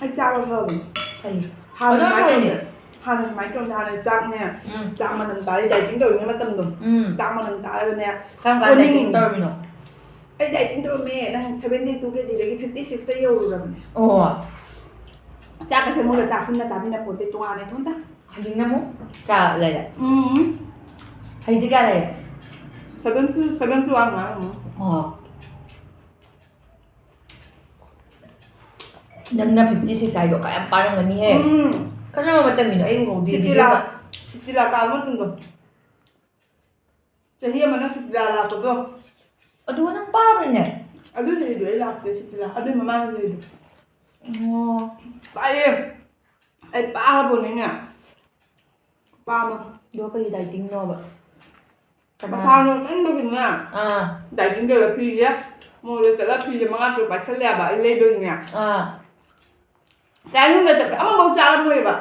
ꯑꯩ ꯆꯥꯕ ꯐꯕꯅꯦ꯫ ꯐꯩ꯫ ꯍꯥꯟꯅ ꯑꯗꯨꯅ ꯁꯨꯃꯥꯏꯅ ꯐꯩꯅꯦ꯫ ꯇꯧꯔꯝꯗꯦ꯫ ꯍꯥꯟꯅ ꯁꯨꯃꯥꯏꯅ ꯇꯧꯔꯝꯗꯦ꯫ ꯍꯥꯟꯅ ꯆꯥꯛꯅꯦ, ꯎꯝ꯫ ꯆꯥꯛ ꯃꯅꯝ ꯇꯥꯔꯤ, dieting ꯇꯧꯔꯤꯉꯩ ꯃꯇꯝꯗꯣ꯫ ꯎꯝ꯫ ꯆꯥꯛ ꯃꯅꯝ ꯇꯥꯔꯒꯅꯦ, ꯀꯔꯝ ꯀꯥꯟꯗ dieting ꯑꯣꯟꯅꯤꯡꯉꯤꯅꯦ꯫ ꯇꯧꯔꯝꯃꯤꯅꯣ? ꯑꯩ dieting ꯇꯧꯔꯝꯃꯦ꯫ ꯅꯪ seventy two kg ꯗꯒꯤ fifty six ꯇ ꯌꯧꯔꯨꯔꯕꯅꯦ꯫ ꯑꯣ꯫ ꯆꯥꯛꯀꯁꯦ ꯃꯣꯏꯒ ꯆꯥꯛ ꯄꯨꯟꯅ ꯆꯥꯃꯤꯟꯅ ꯄꯣꯠꯇꯦ, ꯇꯣꯉꯥꯟꯅ ꯏꯊꯣꯟꯇ꯫ ꯍꯧꯖꯤꯛꯅ ꯑꯃꯨꯛ ꯆꯥ ꯂꯩꯔꯦ꯫ ꯎꯝ꯫ ꯍꯧꯖꯤꯛꯇꯤ ꯀꯌꯥ ꯂꯩꯔꯦ? Seventy, seventy one ꯉꯥꯏꯔꯝꯃꯣ꯫ ꯑꯣ꯫ ꯅꯪꯅ fifty six ꯍꯥꯏꯗꯣ ꯀꯌꯥꯝ ꯄꯥꯔꯝꯒꯅꯤꯍꯦ? ꯎꯝ꯫ ꯀꯔꯝꯕ ꯃꯇꯝꯒꯤꯅꯣ? ꯑꯩ ꯎꯍꯧꯗꯦ ꯁꯤꯇꯤꯂꯥ, ꯚꯤꯗꯤꯑꯣꯗ꯫ ꯁꯤꯇꯤꯂꯥ ꯀꯥꯕ ꯃꯇꯝꯗꯣ꯫ ꯆꯍꯤ ꯑꯃ ꯅꯪ ꯁꯨꯇꯤ ꯂꯥꯛꯄꯗꯣ꯫ ꯑꯗꯨꯒ ꯅꯪ ꯄꯥꯕ꯭ꯔꯅꯦ? ꯑꯗꯨ ꯆꯍꯤꯗꯣ ꯑꯩ ꯂꯥꯛꯇꯦ ꯁꯨꯇꯤ ꯂꯥꯛ-, ꯑꯗꯨꯏ ꯃꯃꯥꯡꯒꯤ ꯆꯍꯤꯗꯣ꯫ ꯑꯣ꯫ ꯄꯥꯏꯌꯦ꯫ ꯑꯩ ꯄꯥꯕꯅꯤꯅꯦ꯫ ꯄꯥꯕ꯫ ꯑꯗꯨꯒ ꯀꯔꯤ dieting ꯅꯣꯕ? ꯀꯅꯥ? ꯃꯁꯥ ꯅꯣꯏꯃꯟꯕꯒꯤꯅꯦ꯫ ꯑꯥ꯫ Dieting ꯇꯧꯔ ꯐꯤꯁꯦ, ꯃꯣꯏꯗ ꯆꯠꯂ ꯐꯤꯁꯦ ꯃꯉꯥ ꯇꯔꯨꯛ ꯄꯥꯏꯁꯜꯂꯦꯕ ꯑꯩ ꯂꯩꯕꯒꯤꯅꯦ꯫ ꯑꯥ꯫ ꯆꯥꯅꯤꯡꯗ ꯆꯠꯄ ꯑꯃꯐꯥꯎ ꯆꯥꯔꯝꯃꯣꯏꯕ꯫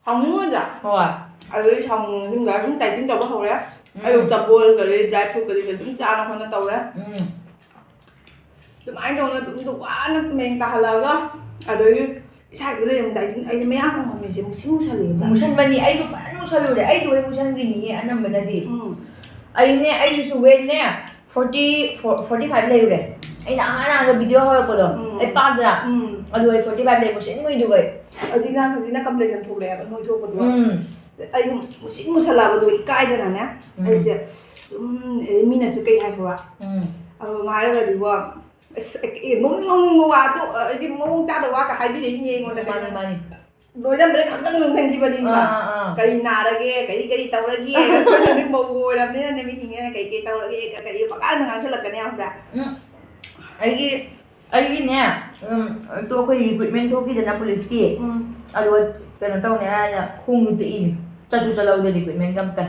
ꯁꯥꯎꯅꯤꯡꯉꯣꯏꯗ꯭ꯔꯥ? ꯍꯣꯏ꯫ ꯑꯗꯨꯗꯩ ꯁꯥꯎꯅꯤꯡꯉ ꯌꯨꯝꯗ ꯑꯗꯨꯝ dieting ꯇꯧꯕ ꯍꯧꯔꯦ꯫ ꯎꯝ꯫ ꯑꯌꯨꯛꯇ ꯕꯣꯜ ꯀꯔꯤ, dry fruit ꯀꯔꯤ ꯀꯔꯤ ꯑꯗꯨꯝ ꯆꯥꯅ ꯈꯣꯠꯅ ꯇꯧꯔꯦ꯫ ꯎꯝ꯫ ꯑꯗꯨꯃꯥꯏꯅ ꯇꯧꯅ ꯑꯗꯨꯝ ꯋꯥꯅ ꯃꯌꯦꯡ ꯇꯥꯍꯜꯂꯛꯑꯒ, ꯑꯗꯒꯤ ꯏꯁꯥ ꯏꯊꯟ ꯂꯩꯔꯝꯗꯥꯏꯗꯤ ꯑꯩꯗꯤ ꯃꯌꯥꯡ ꯀꯪꯍꯟꯕꯁꯦ ꯃꯨꯁꯤꯟ ꯃꯨꯁꯜꯂꯦꯕ꯫ ꯃꯨꯁꯟꯕꯅꯤ, ꯑꯩꯁꯨ ꯐꯖꯅ ꯃꯨꯁꯜꯂꯨꯔꯦ꯫ ꯑꯩꯗꯣ ꯑꯩ ꯃꯨꯁꯟꯈ꯭ꯔꯤꯅꯤꯍꯦ ꯑꯅꯝꯕꯅꯗꯤ꯫ ꯎꯝ꯫ ꯑꯩꯅꯦ, ꯑꯩꯒꯤꯁꯨ weightꯅꯦ, forty, forty five ꯂꯩꯔꯨꯔꯦ꯫ ꯑꯩꯅ ꯑꯍꯥꯟ ꯑꯍꯥꯟꯕ video ꯍꯧꯔꯛꯄꯗꯣ, ꯎꯝ꯫ ꯑꯩ ꯄꯥꯗ꯭ꯔꯥ? ꯎꯝ꯫ ꯑꯗꯨ ꯑꯩ forty five ꯂꯩ, ꯃꯨꯁꯤꯟ ꯃꯨꯏꯗꯨꯒ ꯑꯩ꯫ ꯍꯧꯖꯤꯛꯅ, ꯍꯧꯖꯤꯛꯅ complexion ꯊꯣꯛꯂꯛꯑꯦꯕ, ꯅꯣꯏ ꯊꯣꯛꯄꯗꯨꯒ꯫ ꯎꯝ꯫ ꯑꯩ ꯃꯨꯁꯤꯟ ꯃꯨꯁꯜꯂꯛꯑꯕꯗꯣ ꯏꯀꯥꯏꯗꯅꯅꯦ, ꯎꯝ꯫ ꯑꯩꯁꯦ ꯑꯗꯨꯝ, ꯑꯦ, ꯃꯤꯅꯁꯨ ꯀꯩ ꯍꯥꯏꯕ? ꯎꯝ꯫ ꯑꯗꯨ ꯍꯥꯏꯔꯒꯗꯤꯀꯣ, ꯑꯁ, ꯑꯦ, ꯅꯣꯛꯅꯤꯡ ꯅꯣꯛꯅꯤꯡꯕ ꯋꯥꯁꯨ, ꯑ, ꯍꯥꯏꯗꯤ ꯃꯑꯣꯡ ꯆꯥꯗꯕ ꯋꯥꯒ ꯍꯥꯏꯕꯤꯔꯛꯏꯅꯦ ꯑꯩꯉꯣꯟꯗ꯫ ꯃꯥꯅꯤ, ꯃꯥꯅꯤ꯫ ꯂꯣꯏꯔꯝꯕꯗ ꯈꯪꯖꯪ ꯈꯪꯖꯪꯈꯤꯕꯅꯤꯕ꯫ ꯑꯥ, ꯑꯥ, ꯑꯥ꯫ ꯀꯔꯤ ꯅꯥꯔꯒꯦ, ꯀꯔꯤ ꯀꯔꯤ ꯇꯧꯔꯒꯦ? ꯑꯩꯈꯣꯏꯅꯗꯤ ꯃꯧꯒ ꯑꯣꯏꯔꯕꯅꯤꯅꯅꯦ, ꯃꯤꯁꯤꯡꯁꯤꯅ ꯀꯩ ꯀꯩ ꯇꯧꯔꯒꯦ, ꯀꯔꯤ ꯄꯪꯉꯥꯡꯗ ꯉꯥꯡꯁꯤꯜꯂꯛꯀꯅꯤ ꯈꯪꯕ꯭ꯔꯥ? ꯎꯝ꯫ ꯑꯩꯒꯤ, ꯑꯩꯒꯤꯅꯦ, ꯎꯝ, ꯑꯗꯣ ꯑꯩꯈꯣꯏ ꯔꯤꯀ꯭ꯔꯨꯠꯃꯦꯟ ꯊꯣꯛꯈꯤꯗꯅ ꯄꯨꯂꯤꯁꯀꯤ꯫ ꯎꯝ꯫ ꯑꯗꯨꯒ ꯀꯩꯅꯣ ꯇꯧꯅꯤ ꯍꯥꯏꯅ ꯈꯣꯡꯁꯨ ꯇꯦꯛꯏꯅꯦ꯫ ꯆꯠꯁꯨ ꯆꯠꯍꯧꯗꯦ ꯔꯤꯀ꯭ꯔꯨꯠꯃꯦꯟꯒ ꯑꯝꯇ꯫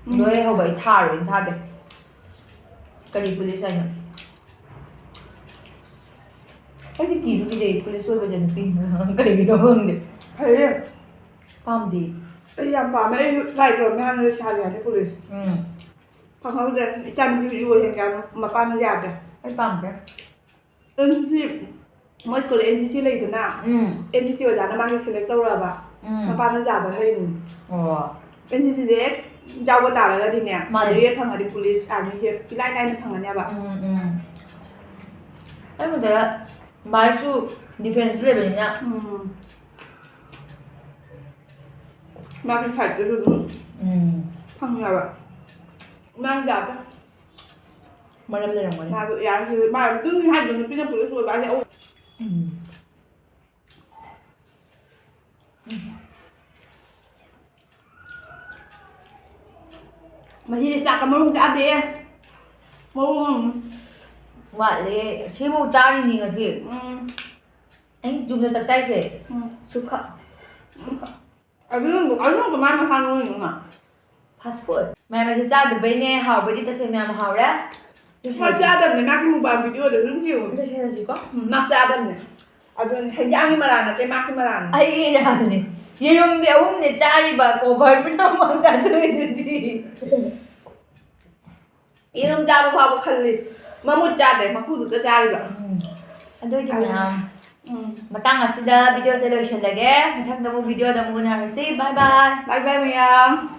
ꯎꯝ꯫ ꯂꯣꯏ ꯍꯧꯕ ꯑꯩ ꯊꯥꯔꯣꯏꯅ ꯊꯥꯗꯦ꯫ ꯀꯔꯤ ꯄꯨꯂꯤꯁ ꯍꯥꯏꯅꯣ? ꯑꯩꯗꯤ ꯀꯤꯁꯨ ꯀꯤꯖꯩ ꯄꯨꯂꯤꯁ ꯑꯣꯏꯕꯁꯦ ꯅꯨꯄꯤ꯫ ꯀꯔꯤꯒꯤꯅꯣ ꯈꯪꯗꯦ꯫ ꯐꯩꯌꯦ꯫ ꯄꯥꯝꯗꯦ꯫ ꯑꯩ ꯌꯥꯝ ꯄꯥꯝꯃꯦ꯫ ꯑꯩꯁꯨ ꯇ꯭ꯔꯥꯏ ꯇꯧꯔꯝꯃꯦ ꯍꯥꯟꯅ ꯂꯩꯁꯥꯔꯤꯉꯩꯗ ꯄꯨꯂꯤꯁ꯫ ꯎꯝ꯫ ꯐꯪꯍꯧꯗꯦ꯫ ꯏꯆꯥ ꯅꯨꯄꯤꯁꯨ ꯑꯣꯏꯍꯟꯒꯦ ꯍꯥꯏꯕ ꯃꯄꯥꯅ ꯌꯥꯗꯦ꯫ ꯑꯩ ꯄꯥꯝꯗꯦ꯫ ꯑꯦꯟ ꯁꯤ ꯁꯤ ꯃꯣꯏ ꯁ꯭ꯀꯨꯜ ꯑꯦꯟ ꯁꯤ ꯁꯤ ꯂꯩꯗꯅ, ꯎꯝ꯫ ꯑꯦꯟ ꯁꯤ ꯁꯤ ꯑꯣꯖꯥꯅ ꯃꯥꯒꯤ ꯁꯦꯂꯦꯛ ꯇꯧꯔꯛꯑꯕ, ꯎꯝ꯫ ꯃꯄꯥꯅ ꯌꯥꯗ ꯂꯩꯔꯤꯅꯤ꯫ ꯑꯣ꯫ ꯑꯦꯟ ꯁꯤ ꯁꯤꯁꯦ ꯍꯦꯛ ꯌꯥꯎꯕ ꯇꯥꯔꯒꯗꯤꯅꯦ, ꯃꯥꯅꯦ꯫ ꯁꯥꯔꯇꯤꯐꯤꯀꯦꯠ ꯐꯪꯉꯗꯤ ꯄꯨꯂꯤꯁ, ꯑꯥꯔꯃꯤꯁꯦ ꯏꯂꯥꯏ ꯂꯥꯏꯅ ꯐꯪꯒꯅꯦꯕ꯫ ꯎꯝ, ꯎꯝ꯫ ꯑꯩ ꯃꯣꯠꯇ ꯚꯥꯏꯁꯨ ꯗꯤꯐꯦꯟꯁ ꯂꯩꯕꯅꯤꯅ꯫ ꯎꯝ꯫ ꯃꯥꯒꯤ ꯁꯥꯏꯠꯇꯁꯨ ꯑꯗꯨꯝ ꯎꯝ꯫ ꯐꯪꯉꯦꯕ꯫ ꯃꯥꯒꯤ ꯌꯥꯗ꯫ ꯃꯔꯝ ꯂꯩꯔꯝꯒꯅꯤ꯫ ꯃꯥꯗꯣ ꯌꯥꯔꯤꯁꯦ, ꯃꯥ ꯑꯗꯨꯝ ꯍꯥꯏꯗꯣ ꯅꯨꯄꯤꯅ ꯄꯨꯂꯤꯁ ꯑꯣꯏꯕ ꯍꯥꯏꯁꯦ ꯑꯧ-, ꯎꯝ꯫ ꯃꯁꯤꯗꯤ ꯆꯥꯛꯀ ꯃꯔꯨꯝ ꯆꯥꯗꯦ꯫ ꯃꯔꯨꯝ ꯑꯃ꯫ ꯋꯥꯠꯂꯦ꯫ ꯁꯤꯃꯨꯛ ꯆꯥꯔꯤꯅꯤ ꯉꯁꯤ꯫ ꯎꯝ꯫ ꯑꯩꯅ ꯌꯨꯝꯗ ꯆꯥꯛ ꯆꯥꯏꯁꯦ꯫ ꯎꯝ꯫ ꯁꯨꯈ-, ꯁꯨꯈ-, ꯑꯗꯨ, ꯑꯗꯨ ꯀꯃꯥꯏꯅ ꯃꯁꯥ ꯅꯣꯏꯅꯣ ꯃꯥ? Fast food꯫ ꯃꯌꯥꯝ ꯑꯁꯤ ꯆꯥꯗꯕꯩꯅꯦ, ꯍꯥꯎꯕꯩꯗꯤ ꯇꯁꯦꯡꯅ ꯌꯥꯝ ꯍꯥꯎꯔꯦ꯫ ꯃꯥ ꯆꯥꯗꯕꯅꯦ, ꯃꯥꯒꯤ mukbang videoꯗ ꯑꯗꯨꯝ ꯌꯦꯡꯉꯨ꯫ ꯂꯣꯏꯁꯤꯜꯂꯁꯤꯀꯣ꯫ ꯎꯝ, ꯃꯥ ꯆꯥꯗꯕꯅꯦ꯫ ꯑꯗꯨꯅꯦ, ꯍꯦꯟꯖꯥꯡꯒꯤ ꯃꯔꯥ ꯅꯠꯇꯦ, ꯃꯥꯒꯤ ꯃꯔꯥꯅꯦ꯫ ꯑꯩꯒꯤ ꯏꯔꯥꯅꯦ꯫ ꯌꯦꯔꯨꯝꯗꯤ ꯑꯍꯨꯝꯅꯦ ꯆꯥꯔꯤꯕ, cover ꯄꯨꯝꯅꯃꯛ ꯆꯥꯊꯣꯛꯏꯗꯨꯗꯤ꯫ ꯌꯦꯔꯨꯝ ꯆꯥꯕ ꯐꯥꯎꯕ ꯈꯜꯂꯤ꯫ ꯃꯃꯨꯠ ꯆꯥꯗꯦ, ꯃꯀꯨꯗꯨꯗ ꯆꯥꯔꯤꯕ꯫ ꯎꯝ꯫ ꯑꯗꯨ ꯑꯣꯏꯗꯤ ꯑꯗꯨ-, ꯃꯌꯥꯝ, ꯎꯝ꯫ ꯃꯇꯥꯡ ꯑꯁꯤꯗ videoꯁꯦ ꯂꯣꯏꯁꯤꯜꯂꯒꯦ꯫ ꯃꯊꯪꯗ ꯑꯃꯨꯛ videoꯗ ꯑꯃꯨꯛ ꯎꯅꯔꯁꯤ꯫ Bye bye꯫ Bye bye ꯃꯌꯥꯝ꯫